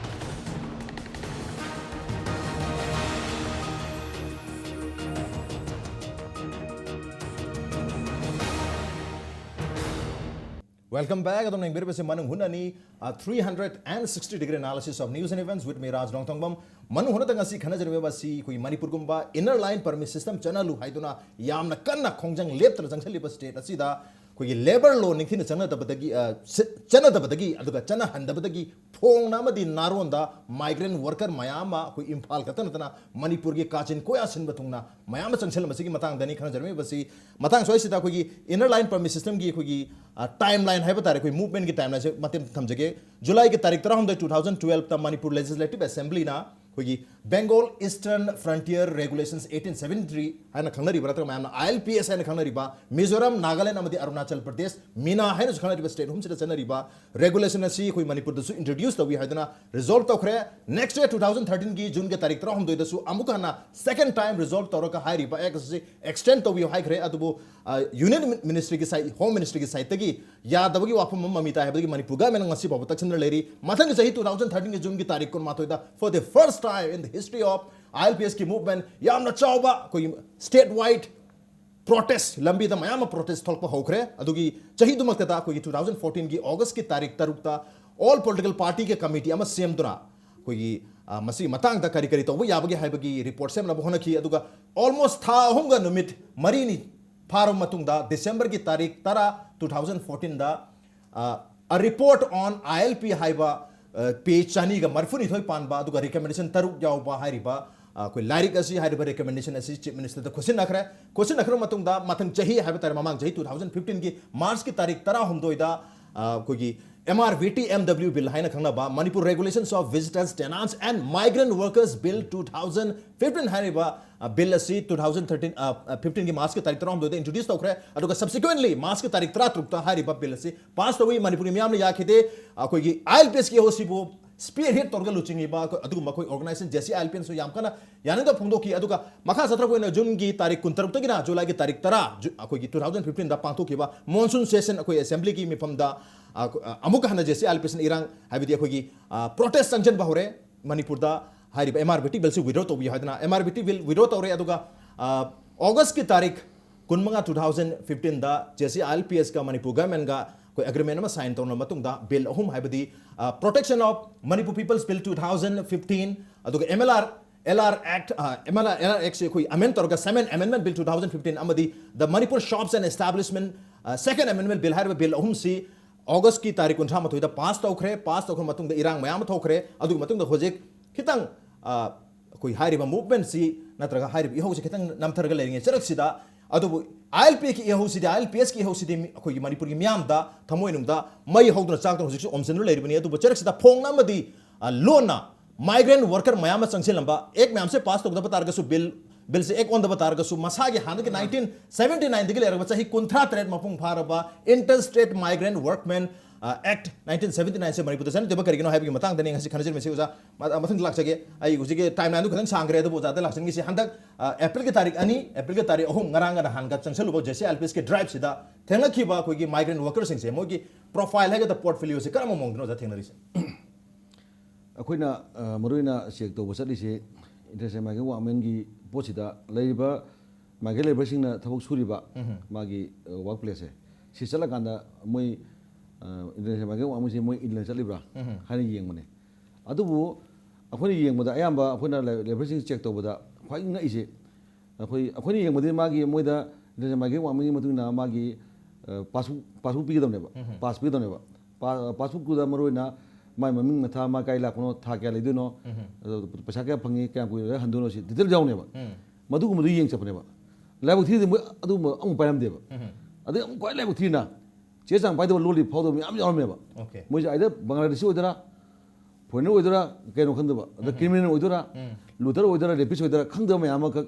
Welcome back. ꯑꯗꯣꯝꯅ ꯌꯦꯡꯕꯤꯔꯤꯕꯁꯤ ꯃꯅꯨꯡ ꯍꯨꯠꯅꯅꯤ, ꯑ, three hundred and sixty degree analysis of news and events with me, Raj Rongthongbam. ꯃꯅꯨꯡ ꯍꯨꯠꯅꯗ ꯉꯁꯤ ꯈꯟꯅꯖꯔꯤꯕ ꯑꯁꯤ ꯑꯩꯈꯣꯏ ꯃꯅꯤꯄꯨꯔꯒꯨꯝꯕ inner line permit system ꯆꯠꯅꯍꯜꯂꯨ ꯍꯥꯏꯗꯨꯅ ꯌꯥꯝꯅ ꯀꯟꯅ ꯈꯣꯡꯖꯪ ꯂꯦꯞꯇꯅ ꯆꯪꯁꯤꯜꯂꯤꯕ state ꯑꯁꯤꯗ ꯑꯩꯈꯣꯏꯒꯤ ꯂꯦꯕꯔ ꯂꯣ ꯅꯤꯡꯊꯤꯅ ꯆꯪꯅꯗꯕꯗꯒꯤ, ꯑ, ꯆ-, ꯆꯠꯅꯗꯕꯗꯒꯤ, ꯑꯗꯨꯒ ꯆꯠꯅꯍꯟꯗꯕꯗꯒꯤ ꯐꯣꯡꯅ ꯑꯃꯗꯤ ꯅꯥꯔꯣꯟꯗ ꯃꯥꯏꯒ꯭ꯔꯦꯟ ꯋꯥꯔꯀꯔ ꯃꯌꯥꯝ ꯑꯃ ꯑꯩꯈꯣꯏ ꯏꯝꯐꯥꯜ ꯈꯛꯇ ꯅꯠꯇꯅ ꯃꯅꯤꯄꯨꯔꯒꯤ ꯀꯥꯆꯤꯟ ꯀꯣꯌꯥ ꯁꯤꯟꯕ ꯊꯨꯡꯅ ꯃꯌꯥꯝ ꯑꯃ ꯆꯪꯁꯤꯜꯂꯝꯕꯁꯤꯒꯤ ꯃꯇꯥꯡꯗꯅꯤ ꯈꯪꯖꯔꯝꯃꯤꯕꯁꯤ꯫ ꯃꯇꯥꯡ ꯁ꯭ꯋꯥꯏꯁꯤꯗ ꯑꯩꯈꯣꯏꯒꯤ ꯏꯅꯔ ꯂꯥꯏꯟ ꯄꯔꯃꯤꯠ ꯁꯤꯁꯇꯦꯝꯒꯤ ꯑꯩꯈꯣꯏꯒꯤ, ꯑ, ꯇꯥꯏꯝ ꯂꯥꯏꯟ ꯍꯥꯏꯕ ꯇꯥꯔꯦ, ꯑꯩꯈꯣꯏ ꯃꯨꯚꯃꯦꯟꯒꯤ ꯇꯥꯏꯝ ꯂꯥꯏꯟꯁꯦ ꯃꯇꯦꯛ ꯊꯝꯖꯒꯦ꯫ ꯖꯨꯂꯥꯏꯒꯤ ꯇꯥꯔꯤꯛ ꯇꯔꯥꯍꯨꯝꯗꯣꯏ, two thousand twelve ꯇ ꯃꯅꯤꯄꯨꯔ ꯂꯦꯖꯤꯁꯂꯦꯇꯤꯚ ꯑꯦꯁꯦꯝꯕ꯭ꯂꯤꯅ ꯑꯩꯈꯣꯏꯒꯤ Bengal Eastern Frontier Regulations eighteen seventy-three ꯍꯥꯏꯅ ꯈꯪꯅꯔꯤꯕ, ꯅꯠꯇ꯭ꯔꯒ ꯃꯌꯥꯝꯅ I L P S ꯍꯥꯏꯅ ꯈꯪꯅꯔꯤꯕ ꯃꯤꯖꯣꯔꯥꯝ, ꯅꯥꯒꯥꯂꯦꯟ ꯑꯃꯗꯤ ꯑꯔꯨꯅꯥꯆꯜ ꯄ꯭ꯔꯗꯦꯁ, ꯃꯤꯅꯥ ꯍꯥꯏꯅꯁꯨ ꯈꯪꯅꯔꯤꯕ ꯁ꯭ꯇꯦꯠ ꯑꯍꯨꯝꯁꯤꯗ ꯆꯠꯅꯔꯤꯕ ꯔꯦꯒꯨꯂꯦꯁꯟ ꯑꯁꯤ ꯑꯩꯈꯣꯏ ꯃꯅꯤꯄꯨꯔꯗꯁꯨ ꯏꯟꯇ꯭ꯔꯣꯗ꯭ꯌꯨꯁ ꯇꯧꯏ ꯍꯥꯏꯗꯨꯅ ꯔꯤꯖꯣꯜꯚ ꯇꯧꯈ꯭ꯔꯦ꯫ Next year two thousand thirteen ꯒꯤ ꯖꯨꯟꯒꯤ ꯇꯥꯔꯤꯛ ꯇꯔꯥꯍꯨꯝꯗꯣꯏꯗꯁꯨ ꯑꯃꯨꯛ ꯍꯟꯅ ꯁꯦꯀꯦꯟ ꯇꯥꯏꯝ ꯔꯤꯖꯣꯜꯚ ꯇꯧꯔꯒ ꯍꯥꯏꯔꯤꯕ ꯑꯦꯛ ꯑꯁꯤ ꯑꯦꯛꯁꯇꯦꯟ ꯇꯧꯕꯤꯌꯨ ꯍꯥꯏꯈ꯭ꯔꯦ꯫ ꯑꯗꯨꯕꯨ, ꯑ, ꯌꯨꯅꯤꯌꯟ ꯃꯤꯅꯤꯁꯇ꯭ꯔꯤꯒꯤ ꯁꯥꯏ-, ꯍꯣꯝ ꯃꯤꯅꯤꯁꯇ꯭ꯔꯤꯒꯤ ꯁꯥꯏꯠꯇꯒꯤ ꯌꯥꯗꯕꯒꯤ ꯋꯥꯐꯝ ꯑꯃ ꯃꯃꯤ ꯇꯥꯏ ꯍꯥꯏꯕꯗꯒꯤ ꯃꯅꯤꯄꯨꯔ ꯒꯃꯦꯟꯅ ꯉꯁꯤ ꯐꯥꯎꯕ ꯇꯛꯁꯤꯟꯗꯨꯅ ꯂꯩꯔꯤ꯫ ꯃꯊꯪꯒꯤ ꯆꯍꯤ two thousand thirteen ꯒꯤ ꯖꯨꯟꯒꯤ ꯇꯥꯔꯤꯛ ꯀꯨꯟꯃꯥꯊꯣꯏꯗ, for the first time in the history of I L P S ꯀꯤ movement, ꯌꯥꯝꯅ ꯆꯥꯎꯕ ꯑꯩꯈꯣꯏꯒꯤ ꯁ꯭ꯇꯦꯠ ꯋꯥꯏꯗ ꯄ꯭ꯔꯣꯇꯦꯁ, ꯂꯝꯕꯤꯗ ꯃꯌꯥꯝ ꯑꯃ ꯄ꯭ꯔꯣꯇꯦꯁ ꯊꯣꯛꯂꯛꯄ ꯍꯧꯈ꯭ꯔꯦ꯫ ꯑꯗꯨꯒꯤ ꯆꯍꯤꯗꯨꯃꯛꯇꯗ ꯑꯩꯈꯣꯏꯒꯤ two thousand fourteen ꯒꯤ ꯑꯣꯒꯁꯀꯤ ꯇꯥꯔꯤꯛ ꯇꯔꯨꯛꯇ all political party ꯒꯤ ꯀꯃꯤꯇꯤ ꯑꯃ ꯁꯦꯝꯗꯨꯅ ꯑꯩꯈꯣꯏꯒꯤ, ꯑ, ꯃꯁꯤꯒꯤ ꯃꯇꯥꯡꯗ ꯀꯔꯤ ꯀꯔꯤ ꯇꯧꯕ ꯌꯥꯕꯒꯦ ꯍꯥꯏꯕꯒꯤ ꯔꯤꯄꯣꯔꯠ ꯁꯦꯝꯅꯕ ꯍꯣꯠꯅꯈꯤ꯫ ꯑꯗꯨꯒ almost ꯊꯥ ꯑꯍꯨꯝꯒ ꯅꯨꯃꯤꯠ ꯃꯔꯤꯅꯤ ꯐꯥꯔꯕ ꯃꯇꯨꯡꯗ, ꯗꯤꯁꯦꯝꯕꯔꯒꯤ ꯇꯥꯔꯤꯛ ꯇꯔꯥ, two thousand fourteen ꯗ, ꯑ, A Report on I L P ꯍꯥꯏꯕ, ꯑ, ꯄꯦꯖ ꯆꯅꯤꯒ ꯃꯔꯤꯐꯨꯅꯤꯊꯣꯏ ꯄꯥꯟꯕ, ꯑꯗꯨꯒ ꯔꯤꯀꯃꯦꯟꯗꯦꯁꯟ ꯇꯔꯨꯛ ꯌꯥꯎꯕ ꯍꯥꯏꯔꯤꯕ, ꯑ, ꯑꯩꯈꯣꯏ ꯂꯥꯏꯔꯤꯛ ꯑꯁꯤ, ꯍꯥꯏꯔꯤꯕ ꯔꯤꯀꯃꯦꯟꯗꯦꯁꯟ ꯑꯁꯤ ꯆꯤꯐ ꯃꯤꯅꯤꯁꯇꯔꯗ ꯈꯣꯠꯆꯤꯟꯅꯈ꯭ꯔꯦ꯫ ꯈꯣꯠꯆꯤꯟꯅꯈ꯭ꯔꯕ ꯃꯇꯨꯡꯗ, ꯃꯊꯪ ꯆꯍꯤ ꯍꯥꯏꯕ ꯇꯥꯔꯦ, ꯃꯃꯥꯡ ꯆꯍꯤ two thousand fifteen ꯒꯤ ꯃꯥꯔꯆꯀꯤ ꯇꯥꯔꯤꯛ ꯇꯔꯥꯍꯨꯝꯗꯣꯏꯗ, ꯑ, ꯑꯩꯈꯣꯏꯒꯤ M R V T M W Bill ꯍꯥꯏꯅ ꯈꯪꯅꯕ, Manipur Regulations of Visitors, Tenants and Migrant Workers Bill two thousand fifteen ꯍꯥꯏꯔꯤꯕ, ꯑ, ꯕꯤꯜ ꯑꯁꯤ two thousand thirteen, ꯑ, ꯑ, fifteen ꯒꯤ ꯃꯥꯔꯆꯀꯤ ꯇꯥꯔꯤꯛ ꯇꯔꯥꯍꯨꯝꯗꯣꯏꯗ ꯏꯟꯇ꯭ꯔꯣꯗ꯭ꯌꯨꯁ ꯇꯧꯈ꯭ꯔꯦ꯫ ꯑꯗꯨꯒ subsequently ꯃꯥꯔꯆꯀꯤ ꯇꯥꯔꯤꯛ ꯇꯔꯥꯇꯔꯨꯛꯇ ꯍꯥꯏꯔꯤꯕ ꯕꯤꯜ ꯑꯁꯤ ꯄꯥꯁ ꯇꯧꯏ꯫ ꯃꯅꯤꯄꯨꯔꯒꯤ ꯃꯤꯌꯥꯝꯅ ꯌꯥꯈꯤꯗꯦ꯫ ꯑꯩꯈꯣꯏꯒꯤ I L P S ꯀꯤ ꯍꯧꯁꯤꯕꯨ ꯁ꯭ꯄꯤꯌꯔ ꯍꯦꯗ ꯇꯧꯔꯒ ꯂꯨꯆꯤꯡꯉꯤꯕ ꯑꯩꯈꯣꯏ, ꯑꯗꯨꯒꯨꯝꯕ ꯑꯩꯈꯣꯏ organisation J C I L P ꯅꯁꯨ ꯌꯥꯝ ꯀꯟꯅ ꯌꯥꯅꯤꯡꯗꯕ ꯐꯣꯡꯗꯣꯛꯈꯤ꯫ ꯑꯗꯨꯒ ꯃꯈꯥ ꯆꯠꯊꯔꯛꯄ ꯑꯣꯏꯅ ꯖꯨꯟꯒꯤ ꯇꯥꯔꯤꯛ ꯀꯨꯟꯇꯔꯨꯛꯇꯒꯤꯅ ꯖꯨꯂꯥꯏꯒꯤ ꯇꯥꯔꯤꯛ ꯇꯔꯥ, ꯖꯨ-, ꯑꯩꯈꯣꯏꯒꯤ two thousand fifteen ꯗ ꯄꯥꯡꯊꯣꯛꯈꯤꯕ ꯃꯣꯟꯁꯨꯟ ꯁꯦꯁꯟ ꯑꯩꯈꯣꯏ ꯑꯦꯁꯦꯝꯕ꯭ꯂꯤꯒꯤ ꯃꯤꯐꯝꯗ, ꯑ, ꯑ, ꯑꯃꯨꯛꯀ ꯍꯟꯅ J C I L P ꯁꯤꯅ ꯏꯔꯥꯡ, ꯍꯥꯏꯕꯗꯤ ꯑꯩꯈꯣꯏꯒꯤ, ꯑ, ꯄ꯭ꯔꯣꯇꯦꯁ ꯆꯪꯁꯤꯟꯕ ꯍꯧꯔꯦ꯫ ꯃꯅꯤꯄꯨꯔꯗ ꯍꯥꯏꯔꯤꯕ M R V T ꯕꯤꯜꯁꯤ ꯋꯤꯗ꯭ꯔꯣ ꯇꯧꯕꯤꯌꯨ ꯍꯥꯏꯗꯅ M R V T bill withdraw ꯇꯧꯔꯦ꯫ ꯑꯗꯨꯒ, ꯑ, ꯑꯣꯒꯁꯀꯤ ꯇꯥꯔꯤꯛ ꯀꯨꯟꯃꯉꯥ, two thousand fifteen the J C I L P S ꯀ ꯃꯅꯤꯄꯨꯔ ꯒꯚꯔꯟꯃꯦꯟꯒ ꯑꯩꯈꯣꯏ ꯑꯦꯒ꯭ꯔꯤꯃꯦꯟ ꯑꯃ ꯁꯥꯏꯟ ꯇꯧꯅꯕ ꯃꯇꯨꯡꯗ ꯕꯤꯜ ꯑꯍꯨꯝ, ꯍꯥꯏꯕꯗꯤ, ꯑ, Protection of Manipur People's Bill two thousand fifteen, ꯑꯗꯨꯒ M L R, L R Act, ꯑ, M L R, L R Act ꯁꯤ ꯑꯩꯈꯣꯏ ꯑꯃꯦꯟ ꯇꯧꯔꯒ Cement Amendment Bill two thousand fifteen ꯑꯃꯗꯤ The Manipur Shops and Establishment second ꯑꯦꯃꯦꯟꯃꯦꯟ ꯕꯤꯜ ꯍꯥꯏꯔꯤꯕ ꯕꯤꯜ ꯑꯍꯨꯝꯁꯤ ꯑꯣꯒꯁꯀꯤ ꯇꯥꯔꯤꯛ ꯀꯨꯟꯊ꯭ꯔꯥ ꯃꯥꯊꯣꯏꯗ ꯄꯥꯁ ꯇꯧꯈ꯭ꯔꯦ꯫ ꯄꯥꯁ ꯇꯧꯈ꯭ꯔ ꯃꯇꯨꯡꯗ ꯏꯔꯥꯡ ꯃꯌꯥꯝ ꯑꯃ ꯊꯣꯛꯈ꯭ꯔꯦ꯫ ꯑꯗꯨꯒꯤ ꯃꯇꯨꯡꯗ ꯍꯧꯖꯤꯛ ꯈꯤꯇꯪ ꯑ, ꯑꯩꯈꯣꯏ ꯍꯥꯏꯔꯤꯕ ꯃꯨꯚꯃꯦꯟꯁꯤ ꯅꯠꯇ꯭ꯔꯒ ꯍꯥꯏꯔꯤꯕ ꯏꯍꯧꯁꯤ ꯈꯤꯇꯪ ꯅꯝꯊꯔꯒ ꯂꯩꯔꯤꯉꯩ ꯆꯔꯛꯁꯤꯗ, ꯑꯗꯨꯕꯨ ꯑꯥꯏ ꯑꯦꯜ ꯄꯤ ꯑꯦꯒꯤ ꯏꯍꯧꯁꯤꯗꯤ, ꯑꯥꯏ ꯑꯦꯜ ꯄꯤ ꯑꯦꯁꯀꯤ ꯏꯍꯧꯁꯤꯗꯤ ꯃꯤ-, ꯑꯩꯈꯣꯏꯒꯤ ꯃꯅꯤꯄꯨꯔꯒꯤ ꯃꯤꯌꯥꯝꯗ ꯊꯃꯣꯏꯅꯨꯡꯗ ꯃꯩ ꯍꯧꯗꯨꯅ ꯆꯥꯛꯇꯨꯅ ꯍꯧꯖꯤꯛꯁꯨ ꯑꯣꯝꯁꯤꯟꯗꯨꯅ ꯂꯩꯔꯤꯕꯅꯤ꯫ ꯑꯗꯨꯕꯨ ꯆꯔꯛꯁꯤꯗ ꯐꯣꯡꯅ ꯑꯃꯗꯤ ꯑ, ꯂꯣꯟꯅ ꯃꯥꯏꯒ꯭ꯔꯦꯟ ꯋꯥꯔꯀꯔ ꯃꯌꯥꯝ ꯑꯃ ꯆꯪꯁꯤꯜꯂꯝꯕ, ꯑꯦꯛ ꯃꯌꯥꯝꯁꯦ ꯄꯥꯁ ꯇꯧꯗꯕ ꯇꯥꯔꯒꯁꯨ, ꯕꯤꯜ, ꯕꯤꯜꯁꯦ ꯑꯦꯛ ꯑꯣꯟꯗꯕ ꯇꯥꯔꯒꯁꯨ, ꯃꯁꯥꯒꯤ ꯍꯥꯟꯅꯒꯤ ꯅꯥꯏꯟꯇꯤꯟ ꯁꯕꯦꯟꯇꯤ ꯅꯥꯏꯟꯗꯒꯤ ꯂꯩꯔꯛꯄ ꯆꯍꯤ ꯀꯨꯟꯊ꯭ꯔꯥ ꯇꯔꯦꯠ ꯃꯄꯨꯡ ꯐꯥꯔꯕ ꯏꯟꯇꯔ ꯁ꯭ꯇꯦꯠ ꯃꯥꯏꯒ꯭ꯔꯦꯟ ꯋꯥꯔꯛꯃꯦꯟ ꯑꯦꯛ ꯅꯥꯏꯟꯇꯤꯟ ꯁꯕꯦꯟꯇꯤ ꯅꯥꯏꯟꯁꯦ ꯃꯅꯤꯄꯨꯔꯗ ꯆꯠꯅꯗꯕ ꯀꯔꯤꯒꯤꯅꯣ ꯍꯥꯏꯕꯒꯤ ꯃꯇꯥꯡꯗꯅꯤ ꯉꯁꯤ ꯈꯟꯅꯖꯔꯝꯃꯤꯁꯤ, ꯑꯣꯖꯥ꯫ ꯃ-, ꯃꯊꯪꯗ ꯂꯥꯛꯆꯒꯦ꯫ ꯑꯩ ꯍꯧꯖꯤꯛꯀꯤ ꯇꯥꯏꯝꯂꯥꯏꯟꯗꯨ ꯈꯤꯇꯪ ꯁꯥꯡꯈ꯭ꯔꯦ, ꯑꯗꯨꯕꯨ ꯑꯣꯖꯥꯗ ꯂꯥꯛꯆꯅꯤꯡꯉꯤꯁꯤ, ꯍꯟꯗꯛ, ꯑ, ꯑꯦꯄ꯭ꯔꯤꯜꯒꯤ ꯇꯥꯔꯤꯛ ꯑꯅꯤ, ꯑꯦꯄ꯭ꯔꯤꯜꯒꯤ ꯇꯥꯔꯤꯛ ꯑꯍꯨꯝ, ꯉꯔꯥꯡꯒ ꯅꯍꯥꯟꯒ ꯆꯪꯁꯜꯂꯨꯕ J C I L P ꯑꯦꯁꯀꯤ ꯗ꯭ꯔꯥꯏꯚꯁꯤꯗ ꯊꯦꯡꯅꯈꯤꯕ ꯑꯩꯈꯣꯏꯒꯤ ꯃꯥꯏꯒ꯭ꯔꯦꯟ ꯋꯥꯔꯀꯔꯁꯤꯡꯁꯦ, ꯃꯣꯏꯒꯤ ꯄ꯭ꯔꯣꯐꯥꯏꯜ ꯍꯥꯏꯒꯗ꯭ꯔꯥ, ꯄꯣꯔꯠꯐꯣꯂꯤꯌꯣꯁꯦ ꯀꯔꯝꯕ ꯃꯑꯣꯡꯗꯅꯣ ꯑꯣꯖꯥ ꯊꯦꯡꯅꯔꯤꯁꯦ? ꯑꯩꯈꯣꯏꯅ, ꯑ, ꯃꯔꯨꯑꯣꯏꯅ ꯆꯦꯛ ꯇꯧꯕ ꯆꯠꯂꯤꯁꯤ ꯏꯟꯇꯔꯅꯦꯁꯅꯦꯜ ꯃꯥꯏꯒ꯭ꯔꯦꯟ ꯋꯥꯔꯛꯃꯦꯟꯒꯤ ꯄꯣꯠꯁꯤꯗ ꯂꯩꯔꯤꯕ ꯃꯥꯏꯒ꯭ꯔꯦꯟ ꯂꯦꯕꯔꯁꯤꯡꯅ ꯊꯕꯛ ꯁꯨꯔꯤꯕ ꯎꯝ꯫ ꯃꯥꯒꯤ, ꯑ, ꯋꯥꯔꯛ ꯄ꯭ꯂꯦꯁꯁꯦ, ꯁꯤ ꯆꯠꯂꯀꯥꯟꯗ ꯃꯣꯏ, ꯑ, ꯏꯟꯇꯔꯅꯦꯁꯅꯦꯜ ꯃꯥꯏꯒ꯭ꯔꯦꯟ ꯋꯥꯔꯛꯃꯦꯟꯁꯦ ꯃꯣꯏ ꯏꯟꯂꯥꯏꯟ ꯆꯠꯂꯤꯕ꯭ꯔꯥ ꯎꯝ꯫ ꯍꯥꯏꯅ ꯌꯦꯡꯕꯅꯦ꯫ ꯑꯗꯨꯕꯨ ꯑꯩꯈꯣꯏꯅ ꯌꯦꯡꯕꯗ ꯑꯌꯥꯝꯕ ꯑꯩꯈꯣꯏꯅ ꯂꯦ-, ꯂꯦꯕꯔꯁꯤꯡ ꯆꯦꯛ ꯇꯧꯕꯗ ꯈ꯭ꯋꯥꯏ ꯉꯛꯏꯁꯦ, ꯑꯩꯈꯣꯏ, ꯑꯩꯈꯣꯏꯅ ꯌꯦꯡꯕꯗꯤ ꯃꯥꯒꯤ ꯃꯣꯏꯗ ꯏꯟꯇꯔꯅꯦꯁꯅꯦꯜ ꯃꯥꯏꯒ꯭ꯔꯦꯟ ꯋꯥꯔꯛꯃꯦꯟꯒꯤ ꯃꯇꯨꯡ ꯏꯟꯅ ꯃꯥꯒꯤ, ꯑ, ꯄꯥꯁꯕꯨꯛ, ꯄꯥꯁꯕꯨꯛ ꯄꯤꯒꯗꯕꯅꯦꯕ, ꯎꯝ꯫ ꯄꯥꯁ ꯄꯤꯒꯗꯕꯅꯦꯕ꯫ ꯄꯥ-, ꯄꯥꯁꯕꯨꯛꯇꯨꯗ ꯃꯔꯨꯑꯣꯏꯅ ꯃꯥꯏ ꯃꯃꯤꯡ ꯃꯊꯥ, ꯃꯥ ꯀꯥꯏ ꯂꯥꯛꯄꯅꯣ, ꯊꯥ ꯀꯌꯥ ꯂꯩꯗꯣꯏꯅꯣ, ꯎꯝ꯫ ꯑꯗꯣ ꯄꯩꯁꯥ ꯀꯌꯥ ꯐꯪꯉꯤ, ꯀꯌꯥꯝ ꯀꯨꯏꯔꯦ ꯍꯟꯗꯣꯏꯅꯣ, ꯁꯤ ꯗꯤꯇꯦꯜ ꯌꯥꯎꯅꯦꯕ꯫ ꯎꯝ꯫ ꯃꯗꯨꯒꯨꯝꯕꯗꯨ ꯌꯦꯡ ꯆꯠꯄꯅꯦꯕ꯫ ꯂꯥꯏꯕꯛ ꯊꯤꯔꯗꯤ ꯃꯣꯏ ꯑꯗꯨꯒꯨꯝꯕ ꯑꯃꯨꯛ ꯄꯥꯏꯔꯝꯗꯦꯕ꯫ ꯎꯝ꯫ ꯑꯗꯩ ꯑꯃꯨꯛ ꯈ꯭ꯋꯥꯏ ꯂꯥꯏꯕꯛ ꯊꯤꯔꯅ ꯆꯦ ꯆꯥꯡ ꯄꯥꯏꯗꯕ ꯂꯣꯜꯂꯤ ꯐꯥꯎꯗꯕ ꯃꯌꯥꯝ ꯌꯥꯎꯔꯝꯃꯦꯕ꯫ ꯑꯣꯀꯦ꯫ ꯃꯣꯏꯁꯦ either ꯕꯪꯒ꯭ꯂꯥꯗꯦꯁꯤ ꯑꯣꯏꯗꯣꯏꯔꯥ, ꯐꯣꯔꯦꯅꯔ ꯑꯣꯏꯗꯣꯏꯔꯥ, ꯀꯩꯅꯣ ꯈꯪꯗꯕ, ꯑꯗ ꯎꯝ꯫ ꯀ꯭ꯔꯤꯃꯤꯅꯦꯜ ꯑꯣꯏꯗꯣꯏꯔꯥ, ꯎꯝ꯫ ꯂꯨꯇꯔ ꯑꯣꯏꯗꯣꯏꯔꯥ, ꯔꯦꯄꯤꯁ ꯑꯣꯏꯗꯣꯏꯔꯥ ꯈꯪꯗꯕ ꯃꯌꯥꯝ ꯑꯃꯈꯛ,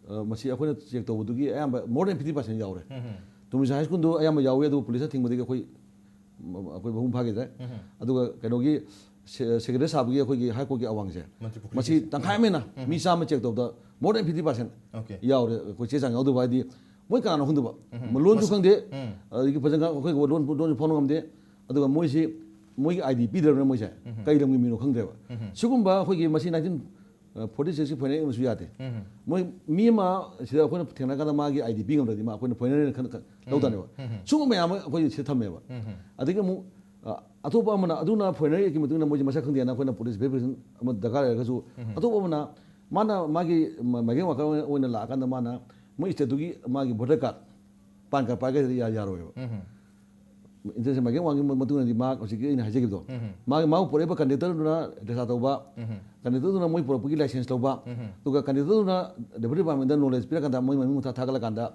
ꯑ, ꯃꯁꯤ ꯑꯩꯈꯣꯏꯅ ꯆꯦꯛ ꯇꯧꯕꯗꯨꯒꯤ ꯑꯌꯥꯝꯕ more than fifty percent ꯌꯥꯎꯔꯦ꯫ ꯎꯝ꯫ ꯇꯣꯃꯤꯁꯥ ꯍꯥꯏ ꯁ꯭ꯀꯨꯜꯗꯣ ꯑꯌꯥꯝꯕ ꯌꯥꯎꯏ, ꯑꯗꯨꯕꯨ ꯄꯨꯂꯤꯁꯅ ꯊꯤꯡꯕꯗꯒꯤ ꯑꯩꯈꯣꯏ, ꯎꯝ, ꯑꯩꯈꯣꯏ ꯃꯄꯨꯡ ꯐꯥꯈꯤꯗ꯭ꯔꯦ꯫ ꯎꯝ꯫ ꯑꯗꯨꯒ ꯀꯩꯅꯣꯒꯤ ꯁꯦ-, ꯁꯦꯀ꯭ꯔꯦꯇꯔꯤ ꯁꯥꯕꯒꯤ ꯑꯩꯈꯣꯏꯒꯤ ꯍꯥꯏ ꯀꯣꯔꯠꯀꯤ ꯑꯋꯥꯡꯁꯦ, ꯃꯟꯇ꯭ꯔꯤ ꯄꯨꯈ꯭ꯔꯤꯒꯤ꯫ ꯃꯁꯤ ꯇꯪꯈꯥꯏ ꯑꯃ ꯍꯦꯟꯅ ꯎꯝ꯫ ꯃꯤ ꯆꯥꯝꯃ ꯆꯦꯛ ꯇꯧꯕꯗ more than fifty percent okay. ꯌꯥꯎꯔꯦ꯫ ꯑꯩꯈꯣꯏ ꯆꯦ ꯆꯥꯡ ꯌꯥꯎꯗꯕ ꯍꯥꯏꯗꯤ ꯃꯣꯏ ꯀꯅꯥꯅꯣ ꯈꯪꯗꯕ, ꯎꯝ꯫ ꯃ-, ꯂꯣꯟꯁꯨ ꯃꯁ-, ꯈꯪꯗꯦ, ꯎꯝ꯫ ꯑꯗꯒꯤ ꯐꯖꯅ ꯑꯩꯈꯣꯏ ꯂꯣꯟ, ꯂꯣꯟꯁꯨ ꯐꯥꯎꯅ ꯉꯝꯗꯦ꯫ ꯑꯗꯨꯒ ꯃꯣꯏꯁꯤ, ꯃꯣꯏꯒꯤ ꯑꯥꯏ ꯗꯤ ꯄꯤꯗ꯭ꯔꯕꯅꯤꯅ ꯃꯣꯏꯁꯦ ꯎꯝ꯫ ꯀꯩ ꯂꯝꯒꯤ ꯃꯤꯅꯣ ꯈꯪꯗ꯭ꯔꯦꯕ꯫ ꯎꯝ꯫ ꯁꯤꯒꯨꯝꯕ ꯑꯩꯈꯣꯏꯒꯤ ꯃꯁꯤ ꯅꯥꯏꯟꯇꯤꯟ ꯐꯣꯔꯇꯤ ꯁꯤꯛꯁꯀꯤ ꯐꯣꯔꯦꯟ ꯑꯃꯁꯨ ꯌꯥꯗꯦ꯫ ꯎꯝ꯫ ꯃꯣꯏ ꯃꯤ ꯑꯃ ꯁꯤꯗ ꯑꯩꯈꯣꯏꯅ ꯊꯦꯡꯅꯔꯀꯥꯟꯗ ꯃꯥꯒꯤ ꯑꯥꯏ ꯗꯤ ꯄꯤ ꯉꯝꯗ꯭ꯔꯗꯤ ꯃꯥ ꯑꯩꯈꯣꯏꯅ ꯐꯣꯔꯦꯅꯔꯅ ꯈꯟ-, ꯈꯟ-, ꯎꯝ꯫ ꯂꯧ ꯇꯥꯅꯦꯕ꯫ ꯎꯝ꯫ ꯁꯤꯒꯨꯝꯕ ꯃꯌꯥꯝ ꯑꯃ ꯑꯩꯈꯣꯏ ꯁꯤꯗ ꯊꯝꯃꯦꯕ꯫ ꯎꯝ꯫ ꯑꯗꯒꯤ ꯑꯃꯨꯛ, ꯑ, ꯑꯇꯣꯞꯄ ꯑꯃꯅ, ꯑꯗꯨꯅ ꯐꯣꯔꯦꯅꯔ ꯑꯦꯛꯀꯤ ꯃꯇꯨꯡ ꯏꯟꯅ ꯃꯣꯏꯁꯦ ꯃꯁꯛ ꯈꯪꯗꯦꯅ ꯑꯩꯈꯣꯏꯅ ꯄꯨꯂꯤꯁ ꯚꯦꯔꯤꯐꯤꯀꯦꯁꯟ ꯑꯃ ꯗꯔꯀꯥꯔ ꯂꯩꯔꯒꯁꯨ, ꯎꯝ꯫ ꯑꯇꯣꯞꯄ ꯑꯃꯅ ꯃꯥꯅ ꯃꯥꯒꯤ ꯃ-, ꯃꯥꯏꯒ꯭ꯔꯦꯟ ꯋꯥꯔꯀꯔ ꯑꯣꯏꯅ, ꯑꯣꯏꯅ ꯂꯥꯛꯑꯀꯥꯟꯗ ꯃꯥꯅ ꯃꯣꯏ ꯁ꯭ꯇꯦꯠꯇꯨꯒꯤ ꯃꯥꯒꯤ ꯚꯣꯇꯔ ꯀꯥꯔꯗ ꯄꯥꯟ ꯀꯥꯔꯗ ꯄꯥꯏꯒꯗꯤ ꯌꯥ- ꯌꯥꯔꯣꯏꯕ꯫ ꯏꯟꯇꯔꯅꯦꯁꯅꯦꯜ ꯃꯥꯏꯒ꯭ꯔꯦꯟ ꯋꯥꯔꯅꯤꯡꯒꯤ ꯃꯇꯨꯡ ꯏꯟꯅꯗꯤ ꯃꯥ ꯍꯧꯖꯤꯛꯀꯤ ꯑꯩꯅ ꯍꯥꯏꯖꯈꯤꯕꯗꯣ, ꯃꯥꯒꯤ ꯃꯥꯕꯨ ꯄꯨꯔꯛꯏꯕ ꯀꯟꯗꯛꯇꯔꯗꯨꯅ ꯔꯤꯛꯁꯥ ꯊꯧꯕ, ꯀꯟꯗꯛꯇꯔꯗꯨꯅ ꯃꯣꯏ ꯄꯨꯔꯛꯄꯒꯤ ꯂꯥꯏꯁꯦꯟꯁ ꯂꯧꯕ, ꯑꯗꯨꯒ ꯀꯟꯗꯛꯇꯔꯗꯨꯅ ꯂꯦꯕꯔ ꯗꯤꯄꯥꯔꯠꯃꯦꯟꯗ ꯅꯣꯂꯦꯖ ꯄꯤꯔꯀꯥꯟꯗ ꯃꯣꯏ ꯃꯃꯤꯡ ꯃꯊꯥ ꯊꯥꯒꯠꯂꯀꯥꯟꯗ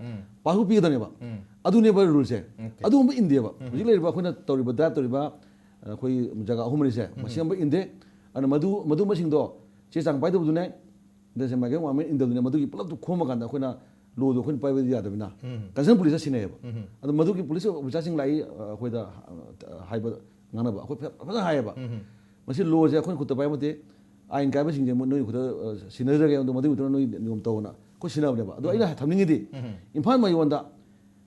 ꯄꯥꯁꯕꯨꯛ ꯄꯤꯒꯗꯕꯅꯦꯕ꯫ ꯑꯗꯨꯅꯦꯕ ꯔꯨꯜꯁꯦ꯫ ꯑꯗꯨꯒꯨꯝꯕ ꯏꯟꯗꯦꯕ꯫ ꯍꯧꯖꯤꯛ ꯂꯩꯔꯤꯕ ꯑꯩꯈꯣꯏꯅ ꯇꯧꯔꯤꯕ, ꯗ꯭ꯔꯥꯏꯚ ꯇꯧꯔꯤꯕ, ꯑꯩꯈꯣꯏ ꯖꯒꯥ ꯑꯍꯨꯝ ꯃꯔꯤꯁꯦ ꯃꯁꯤ ꯑꯃ ꯏꯟꯗꯦ꯫ ꯑꯗꯨꯅ ꯃꯗꯨ, ꯃꯗꯨ ꯃꯁꯤꯡꯗꯣ ꯆꯦ ꯆꯥꯡ ꯄꯥꯏꯗꯕꯗꯨꯅꯦ, ꯏꯟꯇꯔꯅꯦꯁꯅꯦꯜ ꯃꯥꯏꯒ꯭ꯔꯦꯟ ꯋꯥꯔꯅꯤꯡ ꯏꯟꯗꯕꯗꯨꯅꯦ, ꯃꯗꯨꯒꯤ ꯄꯨꯂꯞꯇꯨ ꯈꯣꯝꯃꯀꯥꯟꯗ ꯑꯩꯈꯣꯏꯅ ꯂꯣꯗꯣ ꯑꯩꯈꯣꯏꯅ ꯄꯥꯏꯕꯗꯤ ꯌꯥꯗꯕꯅꯤꯅ ꯀꯟꯁꯔꯟ ꯄꯨꯂꯤꯁꯇ ꯁꯤꯟꯅꯩꯌꯦꯕ꯫ ꯑꯗꯣ ꯃꯗꯨꯒꯤ ꯄꯨꯂꯤꯁ ꯑꯣꯐꯤꯁꯥꯔꯁꯤꯡ ꯂꯥꯛꯏ, ꯑ, ꯑꯩꯈꯣꯏꯗ, ꯑ, ꯍꯥꯏꯕ ꯉꯥꯡꯅꯕ ꯑꯩꯈꯣꯏ ꯐꯖ-, ꯐꯖꯅ ꯍꯥꯏꯌꯦꯕ꯫ ꯃꯁꯤ ꯂꯣꯁꯦ ꯑꯩꯈꯣꯏꯅ ꯈꯨꯠꯇ ꯄꯥꯏꯕ ꯅꯠꯇꯦ, ꯑꯥꯏꯟ ꯀꯥꯏꯕꯁꯤꯡꯁꯦ ꯃꯣꯏ ꯅꯣꯏ ꯈꯨꯠꯇ, ꯑ, ꯁꯤꯟꯅꯖꯔꯒꯦ, ꯑꯗꯣ ꯃꯗꯨꯒꯤ ꯃꯇꯨꯡꯗ ꯅꯣꯏ ꯅꯤꯌꯣꯝ ꯇꯧꯑꯣꯅ ꯑꯩꯈꯣꯏ ꯁꯤꯟꯅꯕꯅꯦꯕ꯫ ꯑꯗꯣ ꯑꯩꯅ ꯊꯝꯅꯤꯡꯉꯤꯗꯤ ꯏꯝꯐꯥꯜ ꯃꯌꯣꯟꯗ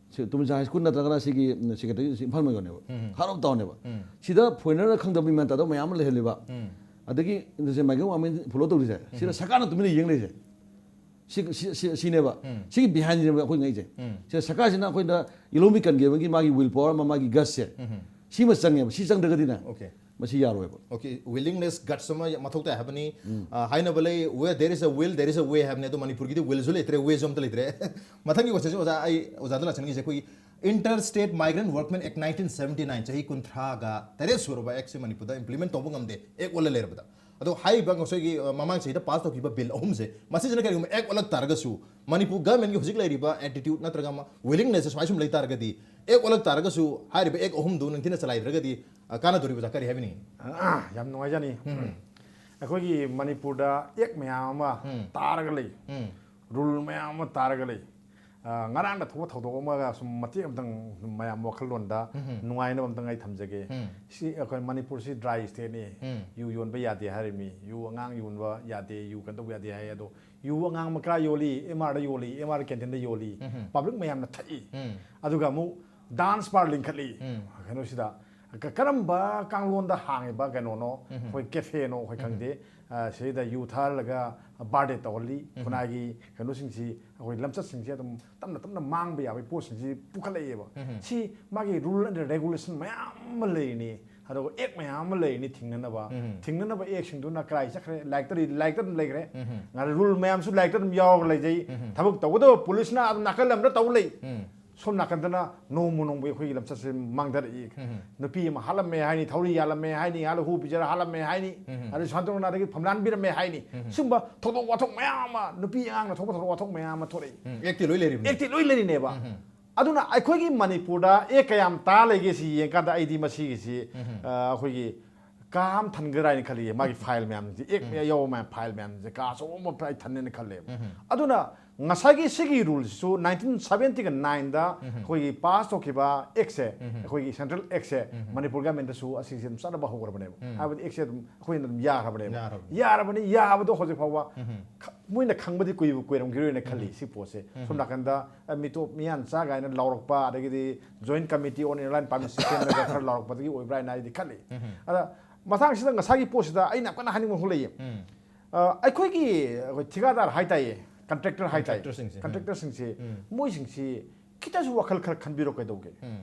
ꯁꯤ ꯇꯨꯃꯤꯖꯥ ꯍꯥꯏ ꯁ꯭ꯀꯨꯜ ꯅꯠꯇ꯭ꯔꯒꯅ ꯁꯤꯒꯤ, ꯎꯝ, ꯁꯦꯀ꯭ꯔꯦꯇꯔꯤ ꯏꯝꯐꯥꯜ ꯃꯌꯣꯟꯅꯦꯕ꯫ ꯍꯥꯔꯠ ꯑꯣꯐ ꯇꯥꯎꯟꯅꯦꯕ꯫ ꯁꯤꯗ ꯐꯣꯔꯦꯅꯔ ꯈꯪꯗꯕ ꯃꯤ ꯃꯌꯥꯝ ꯇꯥꯗꯕ ꯃꯌꯥꯝ ꯑꯃ ꯂꯩꯍꯜꯂꯤꯕ꯫ ꯑꯗꯒꯤ ꯏꯟꯇꯔꯅꯦꯁꯅꯦꯜ ꯃꯥꯏꯒ꯭ꯔꯦꯟ ꯋꯥꯔꯅꯤꯡ ꯐꯣꯂꯣ ꯇꯧꯔꯤꯁꯦ, ꯁꯤꯗ ꯁꯔꯀꯥꯔꯅ ꯇꯨꯃꯤꯟꯅ ꯌꯦꯡ ꯂꯩꯔꯤꯁꯦ꯫ ꯁꯤ, ꯁꯤ, ꯁꯤ, ꯁꯤꯅꯦꯕ꯫ ꯁꯤꯒꯤ ꯕꯤꯍꯥꯏꯟꯁꯤꯅꯦꯕ ꯑꯩꯈꯣꯏ ꯉꯛꯏꯁꯦ꯫ ꯁꯤꯗ ꯁꯔꯀꯥꯔꯁꯤꯅ ꯑꯩꯈꯣꯏꯗ ꯏꯂꯣꯝꯕꯤ ꯀꯟꯒꯦꯕꯒꯤ ꯃꯥꯒꯤ ꯋꯤꯜ ꯄꯋꯥꯔ ꯑꯃ, ꯃꯥꯒꯤ ꯒꯠꯁꯦ, ꯁꯤꯃ ꯆꯪꯉꯦꯕ꯫ ꯁꯤ ꯆꯪꯗ꯭ꯔꯒꯗꯤꯅꯦ, ꯑꯣꯀꯦ꯫ ꯃꯁꯤ ꯌꯥꯔꯣꯏꯕ꯫ ꯑꯣꯀꯦ, ꯋꯤꯂꯤꯡꯅꯦꯁ, ꯒꯠꯁ ꯑꯃ ꯃꯊꯧ ꯇꯥꯏ ꯍꯥꯏꯕꯅꯤ꯫ ꯑ, ꯍꯥꯏꯅꯕ ꯂꯩ, "Where there is a will, there is a way" ꯍꯥꯏꯕꯅꯤ꯫ ꯑꯗꯣ ꯃꯅꯤꯄꯨꯔꯒꯤꯗꯤ ꯋꯤꯜꯁꯨ ꯂꯩꯇ꯭ꯔꯦ, ꯋꯦꯁꯨ ꯑꯝꯇ ꯂꯩꯇ꯭ꯔꯦ꯫ ꯃꯊꯪꯒꯤ ꯀꯣꯏꯁꯟꯁꯦ ꯑꯣꯖꯥ, ꯑꯩ ꯑꯣꯖꯥꯗ ꯂꯥꯛꯆꯅꯤꯡꯉꯤꯁꯦ ꯑꯩꯈꯣꯏꯒꯤ Inter State Migrant Workmen Act nineteen seventy nine, ꯆꯍꯤ ꯀꯨꯟꯊ꯭ꯔꯥꯒ ꯇꯔꯦꯠ ꯁꯨꯔꯕ ꯑꯦꯛꯁꯦ ꯃꯅꯤꯄꯨꯔꯗ ꯏꯝꯄ꯭ꯂꯤꯃꯦꯟ ꯇꯧꯕ ꯉꯝꯗꯦ, ꯑꯦꯛ ꯑꯣꯜꯂ ꯂꯩꯔꯕꯗ꯫ ꯑꯗꯣ ꯍꯥꯏꯔꯤꯕ ꯉꯁꯥꯏꯒꯤ, ꯑ, ꯃꯃꯥꯡ ꯆꯍꯤꯗ ꯄꯥꯁ ꯇꯧꯈꯤꯕ ꯕꯤꯜ ꯑꯍꯨꯝꯁꯦ, ꯃꯁꯤꯁꯤꯅ ꯀꯔꯤꯒꯨꯝꯕ ꯑꯦꯛ ꯑꯣꯜꯂꯛ ꯇꯥꯔꯒꯁꯨ ꯃꯅꯤꯄꯨꯔ ꯒꯃꯦꯟꯒꯤ ꯍꯧꯖꯤꯛ ꯂꯩꯔꯤꯕ ꯑꯦꯇꯤꯇ꯭ꯌꯨꯠ ꯅꯠꯇ꯭ꯔꯒ ꯑꯃ ꯋꯤꯂꯤꯡꯅꯦꯁꯁꯦ ꯁꯨꯃꯥꯏꯅ ꯁꯨꯝ ꯂꯩ ꯇꯥꯔꯒꯗꯤ, ꯑꯦꯛ ꯑꯣꯜꯂꯛ ꯇꯥꯔꯒꯁꯨ ꯍꯥꯏꯔꯤꯕ ꯑꯦꯛ ꯑꯍꯨꯝꯗꯨ ꯅꯤꯡꯊꯤꯅ ꯆꯂꯥꯏꯗ꯭ꯔꯒꯗꯤ, ꯑ, ꯀꯥꯟꯅꯗꯣꯔꯤꯕ ꯑꯣꯖꯥ ꯀꯔꯤ ꯍꯥꯏꯕꯤꯅꯤꯡꯉꯤ? ꯑ, ꯌꯥꯝ ꯅꯨꯡꯉꯥꯏꯖꯅꯤ꯫ ꯑꯩꯈꯣꯏꯒꯤ ꯃꯅꯤꯄꯨꯔꯗ ꯑꯦꯛ ꯃꯌꯥꯝ ꯑꯃ ꯇꯥꯔꯒ ꯂꯩ, ꯔꯨꯜ ꯃꯌꯥꯝ ꯑꯃ ꯇꯥꯔꯒ ꯂꯩ꯫ ꯑ, ꯉꯔꯥꯡꯗ ꯊꯣꯛꯄ ꯊꯧꯗꯣꯛ ꯑꯃꯒ ꯁꯨꯝ ꯃꯇꯦꯛ ꯑꯃꯇꯪ ꯃꯌꯥꯝ ꯋꯥꯈꯜꯂꯣꯟꯗ ꯅꯨꯡꯉꯥꯏꯅꯕ ꯑꯃꯇꯪ ꯑꯩ ꯊꯝꯖꯒꯦ꯫ ꯁꯤ ꯑꯩꯈꯣꯏ ꯃꯅꯤꯄꯨꯔꯁꯤ ꯗ꯭ꯔꯥꯏ ꯁ꯭ꯇꯦꯠꯅꯤ, ꯌꯨ ꯌꯣꯟꯕ ꯌꯥꯗꯦ ꯍꯥꯏꯔꯤꯃꯤ, ꯌꯨ ꯑꯉꯥꯡ ꯌꯣꯟꯕ ꯌꯥꯗꯦ, ꯌꯨ ꯀꯩꯅꯣ ꯇꯧꯕ ꯌꯥꯗꯦ ꯍꯥꯏ꯫ ꯑꯗꯣ ꯌꯨ ꯑꯉꯥꯡꯕ ꯀꯥꯏ ꯌꯣꯜꯂꯤ? ꯑꯦꯝ ꯑꯥꯔꯗ ꯌꯣꯜꯂꯤ, ꯑꯦꯝ ꯑꯥꯔ ꯀꯦꯟꯇꯤꯟꯗ ꯌꯣꯜꯂꯤ, ꯄꯕ꯭ꯂꯤꯛ ꯃꯌꯥꯝꯅ ꯊꯛꯏ꯫ ꯑꯗꯨꯒ ꯑꯃꯨꯛ ꯗꯥꯟꯁ ꯕꯥꯔ ꯂꯤꯡꯈꯠꯂꯤ꯫ ꯀꯩꯅꯣꯁꯤꯗ ꯀ-, ꯀꯔꯝꯕ ꯀꯥꯡꯂꯣꯟꯗ ꯍꯥꯡꯉꯤꯕ ꯀꯩꯅꯣꯅꯣ? ꯑꯩꯈꯣꯏ ꯀꯦꯐꯦꯅꯣ ꯑꯩꯈꯣꯏ ꯈꯪꯗꯦ꯫ ꯑ, ꯁꯤꯗ ꯌꯨ ꯊꯛꯍꯜꯂꯒ ꯕꯥꯔꯗꯦ ꯇꯧꯍꯜꯂꯤ꯫ ꯈꯨꯟꯅꯥꯏꯒꯤ ꯀꯩꯅꯣꯁꯤꯡꯁꯤ, ꯑꯩꯈꯣꯏ ꯂꯝꯆꯠꯁꯤꯡꯁꯤ ꯑꯗꯨꯝ ꯇꯞꯅ ꯇꯞꯅ ꯃꯥꯡꯕ ꯌꯥꯕꯒꯤ ꯄꯣꯠꯁꯤꯡꯁꯤ ꯄꯨꯈꯠꯂꯛꯑꯦꯕ꯫ ꯁꯤ ꯃꯥꯒꯤ ꯔꯨꯜ ꯑꯦꯟ ꯔꯦꯒꯨꯂꯦꯁꯟ ꯃꯌꯥꯝ ꯑꯃ ꯂꯩꯔꯤꯅꯤ, ꯑꯗꯨꯒ ꯑꯦꯛ ꯃꯌꯥꯝ ꯑꯃ ꯂꯩꯔꯤꯅꯤ ꯊꯤꯡꯅꯅꯕ꯫ ꯊꯤꯡꯅꯅꯕ ꯑꯦꯛꯁꯤꯡꯗꯨꯅ ꯀꯗꯥꯏ ꯆꯠꯈ꯭ꯔꯦ? ꯂꯥꯏꯔꯤꯛꯇ, ꯂꯥꯏꯔꯤꯛꯇ ꯑꯗꯨꯝ ꯂꯩꯈ꯭ꯔꯦ꯫ ꯔꯨꯜ ꯃꯌꯥꯝꯁꯨ ꯂꯥꯏꯔꯤꯛꯇ ꯑꯗꯨꯝ ꯌꯥꯎꯔꯒ ꯂꯩꯖꯩ꯫ ꯊꯕꯛ ꯇꯧꯒꯗꯕ ꯄꯨꯂꯤꯁꯅ ꯑꯗꯨꯝ ꯅꯥꯀꯜ ꯑꯃꯗ ꯇꯧ ꯂꯩ꯫ ꯁꯣꯝ ꯅꯥꯀꯟꯗꯅ ꯅꯣꯡꯃ ꯅꯣꯡꯃꯒꯤ ꯑꯩꯈꯣꯏꯒꯤ ꯂꯝꯆꯠꯁꯦ ꯃꯥꯡꯊꯔꯛꯏ꯫ ꯅꯨꯄꯤ ꯑꯃ ꯍꯥꯠꯂꯝꯃꯦ ꯍꯥꯏꯅꯤ, ꯊꯧꯔꯤ ꯌꯥꯜꯂꯝꯃꯦ ꯍꯥꯏꯅꯤ, ꯍꯥꯠꯂ ꯍꯨ ꯄꯤꯖꯔ ꯍꯥꯠꯂꯝꯃꯦ ꯍꯥꯏꯅꯤ, ꯑꯗꯩ ꯁꯨꯃꯥꯏꯅ ꯇꯧꯗꯅ ꯑꯗꯒꯤ ꯐꯝꯂꯥꯟꯕꯤꯔꯝꯃꯦ ꯍꯥꯏꯅꯤ꯫ ꯁꯤꯒꯨꯝꯕ ꯊꯧꯗꯣꯛ ꯋꯥꯊꯣꯛ ꯃꯌꯥꯝ ꯑꯃ, ꯅꯨꯄꯤ ꯑꯉꯥꯡꯅ ꯊꯣꯛꯄ ꯊꯧꯗꯣꯛ ꯋꯥꯊꯣꯛ ꯃꯌꯥꯝ ꯑꯃ ꯊꯣꯛꯂꯛꯏ꯫ ꯑꯦꯛꯇꯤ ꯂꯣꯏ ꯂꯩꯔꯤꯕꯅꯤ꯫ ꯑꯦꯛꯇꯤ ꯂꯣꯏ ꯂꯩꯔꯤꯅꯦꯕ꯫ ꯑꯗꯨꯅ ꯑꯩꯈꯣꯏꯒꯤ ꯃꯅꯤꯄꯨꯔꯗ ꯑꯦꯛ ꯀꯌꯥꯝ ꯇꯥ ꯂꯩꯒꯦ ꯁꯤ ꯌꯦꯡꯀꯥꯟꯗ ꯑꯩꯗꯤ ꯃꯁꯤꯒꯤꯁꯤ, ꯑ, ꯑꯩꯈꯣꯏꯒꯤ ꯀꯥ ꯑꯃ ꯊꯟꯒꯗ꯭ꯔꯥ ꯍꯥꯏꯅ ꯈꯜꯂꯤꯌꯦ, ꯃꯥꯒꯤ ꯐꯥꯏꯜ ꯃꯌꯥꯝꯁꯦ, ꯑꯦꯛ ꯌꯥꯎꯕ ꯃꯌꯥꯝ, ꯐꯥꯏꯜ ꯃꯌꯥꯝꯁꯦ ꯀꯥ ꯑꯆꯧꯕ ꯑꯃ ꯑꯩ ꯊꯟꯅꯦꯅ ꯈꯜꯂꯦꯕ꯫ ꯑꯗꯨꯅ ꯉꯁꯥꯏꯒꯤ ꯁꯤꯒꯤ ꯔꯨꯜꯁꯤꯁꯨ ꯅꯥꯏꯟꯇꯤꯟ ꯁꯕꯦꯟꯇꯤꯒ ꯅꯥꯏꯟꯗ ꯑꯩꯈꯣꯏꯒꯤ ꯄꯥꯁ ꯇꯧꯈꯤꯕ ꯑꯦꯛꯁꯦ, ꯑꯩꯈꯣꯏꯒꯤ ꯁꯦꯟꯇ꯭ꯔꯦꯜ ꯑꯦꯛꯁꯦ ꯃꯅꯤꯄꯨꯔ ꯒꯃꯦꯟꯗꯁꯨ ꯑꯁꯤꯁꯦ ꯑꯗꯨꯝ ꯆꯠꯅꯕ ꯍꯧꯈ꯭ꯔꯕꯅꯦꯕ꯫ ꯍꯥꯏꯕꯗꯤ ꯑꯦꯛꯁꯦ ꯑꯗꯨꯝ ꯑꯩꯈꯣꯏꯅ ꯑꯗꯨꯝ ꯌꯥꯈ꯭ꯔꯕꯅꯦꯕ꯫ ꯌꯥꯔꯕꯅꯤ꯫ ꯌꯥꯔꯕꯅꯤ, ꯌꯥꯕꯗꯣ ꯍꯧꯖꯤꯛ ꯐꯥꯎꯕ ꯈ-, ꯃꯣꯏꯅ ꯈꯪꯕꯗꯤ ꯀꯨꯏꯕ ꯀꯨꯏꯔꯝꯈꯤꯔꯣꯏꯅ ꯈꯜꯂꯤ꯫ ꯁꯤ ꯄꯣꯠꯁꯦ ꯁꯣꯝ ꯅꯥꯀꯟꯗ, ꯑ, ꯃꯤꯇꯣꯞ ꯃꯤꯌꯥꯟꯆꯥ ꯀꯥꯏꯅ ꯂꯥꯎꯔꯛꯄ, ꯑꯗꯒꯤꯗꯤ Joint Committee on Inner Line Permit System ꯅꯒ ꯈꯔ ꯂꯥꯎꯔꯛꯄꯗꯒꯤ ꯑꯣꯏꯕ꯭ꯔꯥ ꯍꯥꯏꯅ ꯑꯩꯗꯤ ꯈꯜꯂꯤ꯫ ꯑꯗ ꯃꯇꯥꯡꯁꯤꯗ ꯉꯁꯥꯏꯒꯤ ꯄꯣꯠꯁꯤꯗ ꯑꯩꯅ ꯌꯥꯝ ꯀꯟꯅ ꯍꯥꯏꯅꯤꯡꯕ ꯑꯃ ꯂꯩꯌꯦ꯫ ꯑ, ꯑꯩꯈꯣꯏꯒꯤ, ꯑꯩꯈꯣꯏ ꯊꯤꯀꯥꯗꯥꯔ ꯍꯥꯏꯇꯥꯏꯌꯦ, ꯀꯟꯇ꯭ꯔꯦꯛꯇꯔ ꯍꯥꯏꯇꯥꯏꯌꯦ꯫ ꯀꯟꯇ꯭ꯔꯦꯛꯇꯔꯁꯤꯡꯁꯦ꯫ ꯀꯟꯇ꯭ꯔꯦꯛꯇꯔꯁꯤꯡꯁꯦ, ꯃꯣꯏꯁꯤꯡꯁꯤ ꯈꯤꯇꯁꯨ ꯋꯥꯈꯜ ꯈꯔ ꯈꯟꯕꯤꯔꯣ ꯀꯩꯗꯧꯒꯦ?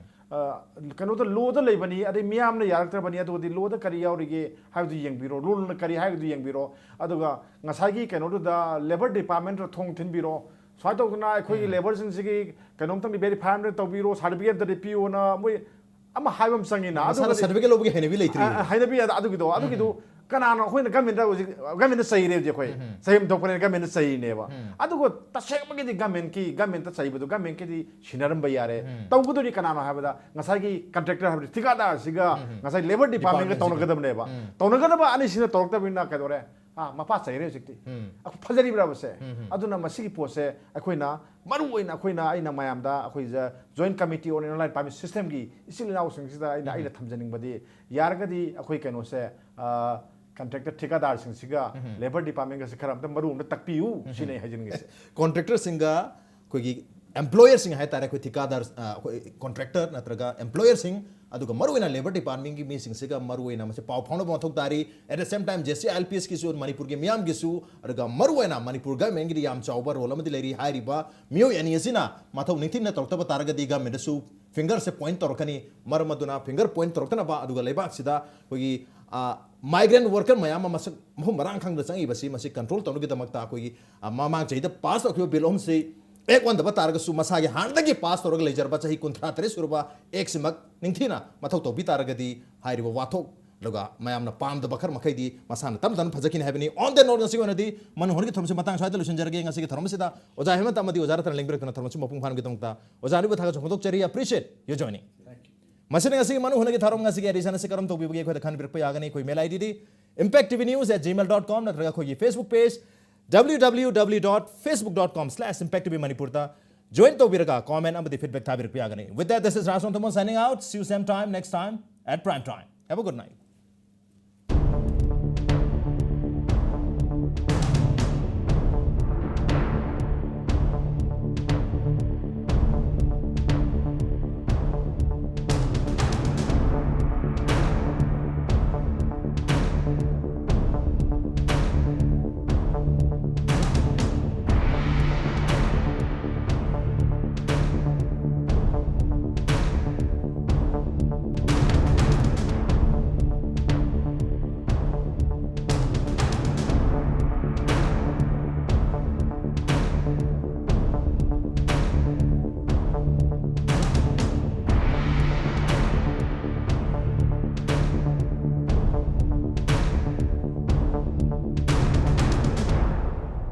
ꯑ, ꯀꯩꯅꯣꯗ ꯂꯣꯗ ꯂꯩꯕꯅꯤ, ꯑꯗꯩ ꯃꯤꯌꯥꯝꯅ ꯌꯥꯔꯛꯇ꯭ꯔꯕꯅꯤ, ꯑꯗꯨꯒꯗꯤ ꯂꯣꯗ ꯀꯔꯤ ꯌꯥꯎꯔꯤꯒꯦ ꯍꯥꯏꯕꯗꯨ ꯌꯦꯡꯕꯤꯔꯣ, ꯔꯨꯜꯅ ꯀꯔꯤ ꯍꯥꯏꯕꯗꯨ ꯌꯦꯡꯕꯤꯔꯣ꯫ ꯑꯗꯨꯒ ꯉꯁꯥꯏꯒꯤ ꯀꯩꯅꯣꯗꯨꯗ ꯂꯦꯕꯔ ꯗꯤꯄꯥꯔꯠꯃꯦꯟꯇ ꯊꯣꯡ ꯊꯤꯟꯕꯤꯔꯣ, ꯁꯨꯃꯥꯏꯅ ꯇꯧꯗꯅ ꯑꯩꯈꯣꯏꯒꯤ ꯂꯦꯕꯔꯁꯤꯡꯁꯤꯒꯤ ꯀꯩꯅꯣꯝꯇꯪꯗꯤ ꯚꯦꯔꯤꯐꯥꯏ ꯑꯝꯇ ꯇꯧꯕꯤꯔꯣ, ꯁꯥꯔꯇꯤꯐꯤꯀꯦꯠ ꯑꯝꯇꯗꯤ ꯄꯤꯌꯣꯅ ꯃꯣꯏ ꯑꯃ ꯍꯥꯏꯕ ꯑꯃ ꯆꯪꯉꯤꯅ꯫ ꯃꯁꯥꯅ ꯑꯗꯨꯒꯗꯤ ꯁꯥꯔꯇꯤꯐꯤꯀꯦꯠ ꯂꯧꯕꯒꯤ ꯍꯩꯅꯕꯤ ꯂꯩꯇ꯭ꯔꯤ꯫ ꯑ, ꯍꯩꯅꯕꯤ ꯑꯗ-, ꯑꯗꯨꯒꯤꯗꯣ, ꯑꯗꯨꯒꯤꯗꯣ ꯀꯅꯥꯅꯣ ꯑꯩꯈꯣꯏꯅ ꯒꯃꯦꯟꯗ ꯍꯧꯖꯤꯛ, ꯒꯃꯦꯟꯗ ꯆꯩꯔꯦ ꯍꯧꯖꯤꯛ ꯑꯩꯈꯣꯏ꯫ ꯆꯍꯤ ꯑꯃ ꯊꯣꯛꯄꯅꯤꯅ ꯒꯃꯦꯟꯗ ꯆꯩꯔꯤꯅꯦꯕ꯫ ꯑꯗꯨꯒ ꯇꯁꯦꯡꯕꯒꯤꯗꯤ ꯒꯃꯦꯟꯀꯤ, ꯒꯃꯦꯟꯇ ꯆꯩꯕꯗꯣ ꯒꯃꯦꯟꯀꯤꯗꯤ ꯁꯤꯟꯅꯔꯝꯕ ꯌꯥꯔꯦ꯫ ꯇꯧꯒꯗꯣꯏꯅꯤ ꯀꯅꯥꯅꯣ ꯍꯥꯏꯕꯗ ꯉꯁꯥꯏꯒꯤ ꯀꯟꯇ꯭ꯔꯦꯛꯇꯔ ꯍꯥꯏꯕꯗꯤ ꯊꯤꯀꯥꯗꯥꯔꯁꯤꯒ ꯉꯁꯥꯏ ꯂꯦꯕꯔ ꯗꯤꯄꯥꯔꯠꯃꯦꯟꯒ ꯗꯤꯄꯥꯔꯠꯃꯦꯟꯁꯤꯒ꯫ ꯇꯧꯅꯒꯗꯕꯅꯦꯕ꯫ ꯇꯧꯅꯒꯗꯕ ꯑꯅꯤꯁꯤꯅ ꯇꯧꯔꯛꯇꯕꯅꯤꯅ ꯀꯩꯗꯧꯔꯦ? ꯑꯥ, ꯃꯄꯥ ꯆꯩꯔꯦ ꯍꯧꯖꯤꯛꯇꯤ꯫ ꯑ, ꯐꯖꯔꯤꯕ꯭ꯔꯕꯁꯦ? ꯑꯗꯨꯅ ꯃꯁꯤꯒꯤ ꯄꯣꯠꯁꯦ ꯑꯩꯈꯣꯏꯅ ꯃꯔꯨ ꯑꯣꯏꯅ ꯑꯩꯈꯣꯏꯅ, ꯑꯩꯅ ꯃꯌꯥꯝꯗ ꯑꯩꯈꯣꯏ Joint Committee on Inner Line Permit System ꯒꯤ ꯏꯆꯤꯜ ꯏꯅꯥꯎꯁꯤꯡꯁꯤꯗ ꯑꯩꯅ, ꯑꯩꯅ ꯊꯝꯖꯅꯤꯡꯕꯗꯤ, ꯌꯥꯔꯒꯗꯤ ꯑꯩꯈꯣꯏ ꯀꯩꯅꯣꯁꯦ, ꯑ, ꯀꯟꯇ꯭ꯔꯦꯛꯇꯔ ꯊꯤꯀꯥꯗꯥꯔꯁꯤꯡꯁꯤꯒ ꯂꯦꯕꯔ ꯗꯤꯄꯥꯔꯠꯃꯦꯟꯒꯁꯦ ꯈꯔ ꯑꯝꯇ ꯃꯔꯨ ꯑꯝꯇ ꯇꯥꯛꯄꯤꯌꯨ ꯁꯤꯅꯤ ꯑꯩ ꯍꯥꯏꯖꯅꯤꯡꯉꯤꯁꯦ꯫ ꯀꯣꯟꯇ꯭ꯔꯦꯛꯇꯔꯁꯤꯡꯒ ꯑꯩꯈꯣꯏꯒꯤ ꯑꯦꯝꯄ꯭ꯂꯣꯌꯔꯁꯤꯡ ꯍꯥꯏꯇꯥꯔꯦ, ꯑꯩꯈꯣꯏ ꯊꯤꯀꯥꯗꯥꯔ, ꯑ, ꯑꯩꯈꯣꯏ ꯀꯣꯟꯇ꯭ꯔꯦꯛꯇꯔ ꯅꯠꯇ꯭ꯔꯒ ꯑꯦꯝꯄ꯭ꯂꯣꯌꯔꯁꯤꯡ, ꯑꯗꯨꯒ ꯃꯔꯨꯑꯣꯏꯅ ꯂꯦꯕꯔ ꯗꯤꯄꯥꯔꯠꯃꯦꯟꯒꯤ ꯃꯤꯁꯤꯡꯁꯤꯒ ꯃꯔꯨꯑꯣꯏꯅ ꯃꯁꯤ ꯄꯥꯎ ꯐꯥꯎꯅꯕ ꯃꯊꯧ ꯇꯥꯔꯤ꯫ At the same time, J C I L P S ꯀꯤꯁꯨ, ꯃꯅꯤꯄꯨꯔꯒꯤ ꯃꯤꯌꯥꯝꯒꯤꯁꯨ, ꯑꯗꯨꯒ ꯃꯔꯨꯑꯣꯏꯅ ꯃꯅꯤꯄꯨꯔ ꯒꯃꯦꯟꯒꯤꯗꯤ ꯌꯥꯝ ꯆꯥꯎꯕ ꯔꯣꯜ ꯑꯃꯗꯤ ꯂꯩꯔꯤ꯫ ꯍꯥꯏꯔꯤꯕ ꯃꯤꯑꯣꯏ ꯑꯅꯤ ꯑꯁꯤꯅ ꯃꯊꯧ ꯅꯤꯡꯊꯤꯅ ꯇꯧꯔꯛꯇꯕ ꯇꯥꯔꯒꯗꯤ ꯒꯃꯦꯟꯗꯁꯨ ꯐꯤꯡꯒꯔꯁꯦ ꯄꯣꯏꯟ ꯇꯧꯔꯛꯀꯅꯤ꯫ ꯃꯔꯝ ꯑꯗꯨꯅ ꯐꯤꯡꯒꯔ ꯄꯣꯏꯟ ꯇꯧꯔꯛꯇꯅꯕ, ꯑꯗꯨꯒ ꯂꯩꯕꯥꯛꯁꯤꯗ ꯑꯩꯈꯣꯏꯒꯤ, ꯑ, migrant worker ꯃꯌꯥꯝ ꯑꯃ ꯃꯁꯛ ꯃꯐꯝ ꯃꯔꯥꯡ ꯈꯪꯗ ꯆꯪꯉꯤꯕꯁꯤ, ꯃꯁꯤ ꯀꯟꯇ꯭ꯔꯣꯜ ꯇꯧꯅꯕꯒꯤꯗꯃꯛꯇ ꯑꯩꯈꯣꯏꯒꯤ, ꯑ, ꯃꯃꯥꯡ ꯆꯍꯤꯗ ꯄꯥꯁ ꯇꯧꯈꯤꯕ ꯕꯤꯜ ꯑꯍꯨꯝꯁꯤ ꯑꯦꯛ ꯑꯣꯟꯗꯕ ꯇꯥꯔꯒꯁꯨ ꯃꯁꯥꯒꯤ ꯍꯥꯟꯅꯗꯒꯤ ꯄꯥꯁ ꯇꯧꯔꯒ ꯂꯩꯖꯔꯕ ꯆꯍꯤ ꯀꯨꯟꯊ꯭ꯔꯥ ꯇꯔꯦꯠ ꯁꯨꯔꯕ ꯑꯦꯛꯁꯤꯃꯛ ꯅꯤꯡꯊꯤꯅ ꯃꯊꯧ ꯇꯧꯕꯤ ꯇꯥꯔꯒꯗꯤ ꯍꯥꯏꯔꯤꯕ ꯋꯥꯊꯣꯛ ꯑꯗꯨꯒ ꯃꯌꯥꯝꯅ ꯄꯥꯝꯗꯕ ꯈꯔ ꯃꯈꯩꯗꯤ ꯃꯁꯥꯅ ꯇꯞ ꯇꯞꯅ ꯐꯖꯈꯤꯅꯤ ꯍꯥꯏꯕꯅꯤ꯫ On that note, ꯉꯁꯤꯒꯤ ꯑꯣꯏꯅꯗꯤ ꯃꯅꯨ ꯍꯣꯟꯒꯤ ꯊꯧꯔꯝꯁꯤ ꯃꯇꯥꯡ ꯁ꯭ꯋꯥꯏꯗ ꯂꯣꯏꯁꯤꯟꯖꯔꯒꯦ꯫ ꯉꯁꯤꯒꯤ ꯊꯧꯔꯝ ꯑꯁꯤꯗ ꯑꯣꯖꯥ ꯍꯦꯃꯟꯇ ꯑꯃꯗꯤ ꯑꯣꯖꯥ ꯔꯇꯟ ꯂꯦꯡꯕꯤꯔꯛꯇꯨꯅ ꯊꯧꯔꯝ ꯑꯁꯤ ꯃꯄꯨꯡ ꯐꯥꯍꯟꯕꯒꯤꯗꯃꯛꯇ ꯑꯣꯖꯥ ꯑꯅꯤꯕꯨ ꯊꯥꯒꯠꯆ ꯐꯣꯡꯗꯣꯛꯆꯔꯤ꯫ Appreciate your joining. ꯃꯁꯤꯅ ꯉꯁꯤꯒꯤ ꯃꯅꯨ ꯍꯣꯟꯒꯤ ꯊꯧꯔꯝ꯫ ꯉꯁꯤꯒꯤ edition ꯑꯁꯤ ꯀꯔꯝ ꯇꯧꯕꯤꯕꯒꯦ ꯑꯩꯈꯣꯏꯗ ꯈꯟꯕꯤꯔꯛꯄ ꯌꯥꯒꯅꯤ꯫ ꯑꯩꯈꯣꯏ email ID D impact T V news at gmail dot com ꯅꯠꯇ꯭ꯔꯒ ꯑꯩꯈꯣꯏꯒꯤ Facebook page W W W dot facebook dot com slash impact T V Manipur ꯗ join ꯇꯧꯕꯤꯔꯒ comment ꯑꯃꯗꯤ feedback ꯊꯥꯕꯤꯔꯛꯄ ꯌꯥꯒꯅꯤ꯫ With that, this is Raj Nongthymmon signing out. See you same time next time at prime time. Have a good night.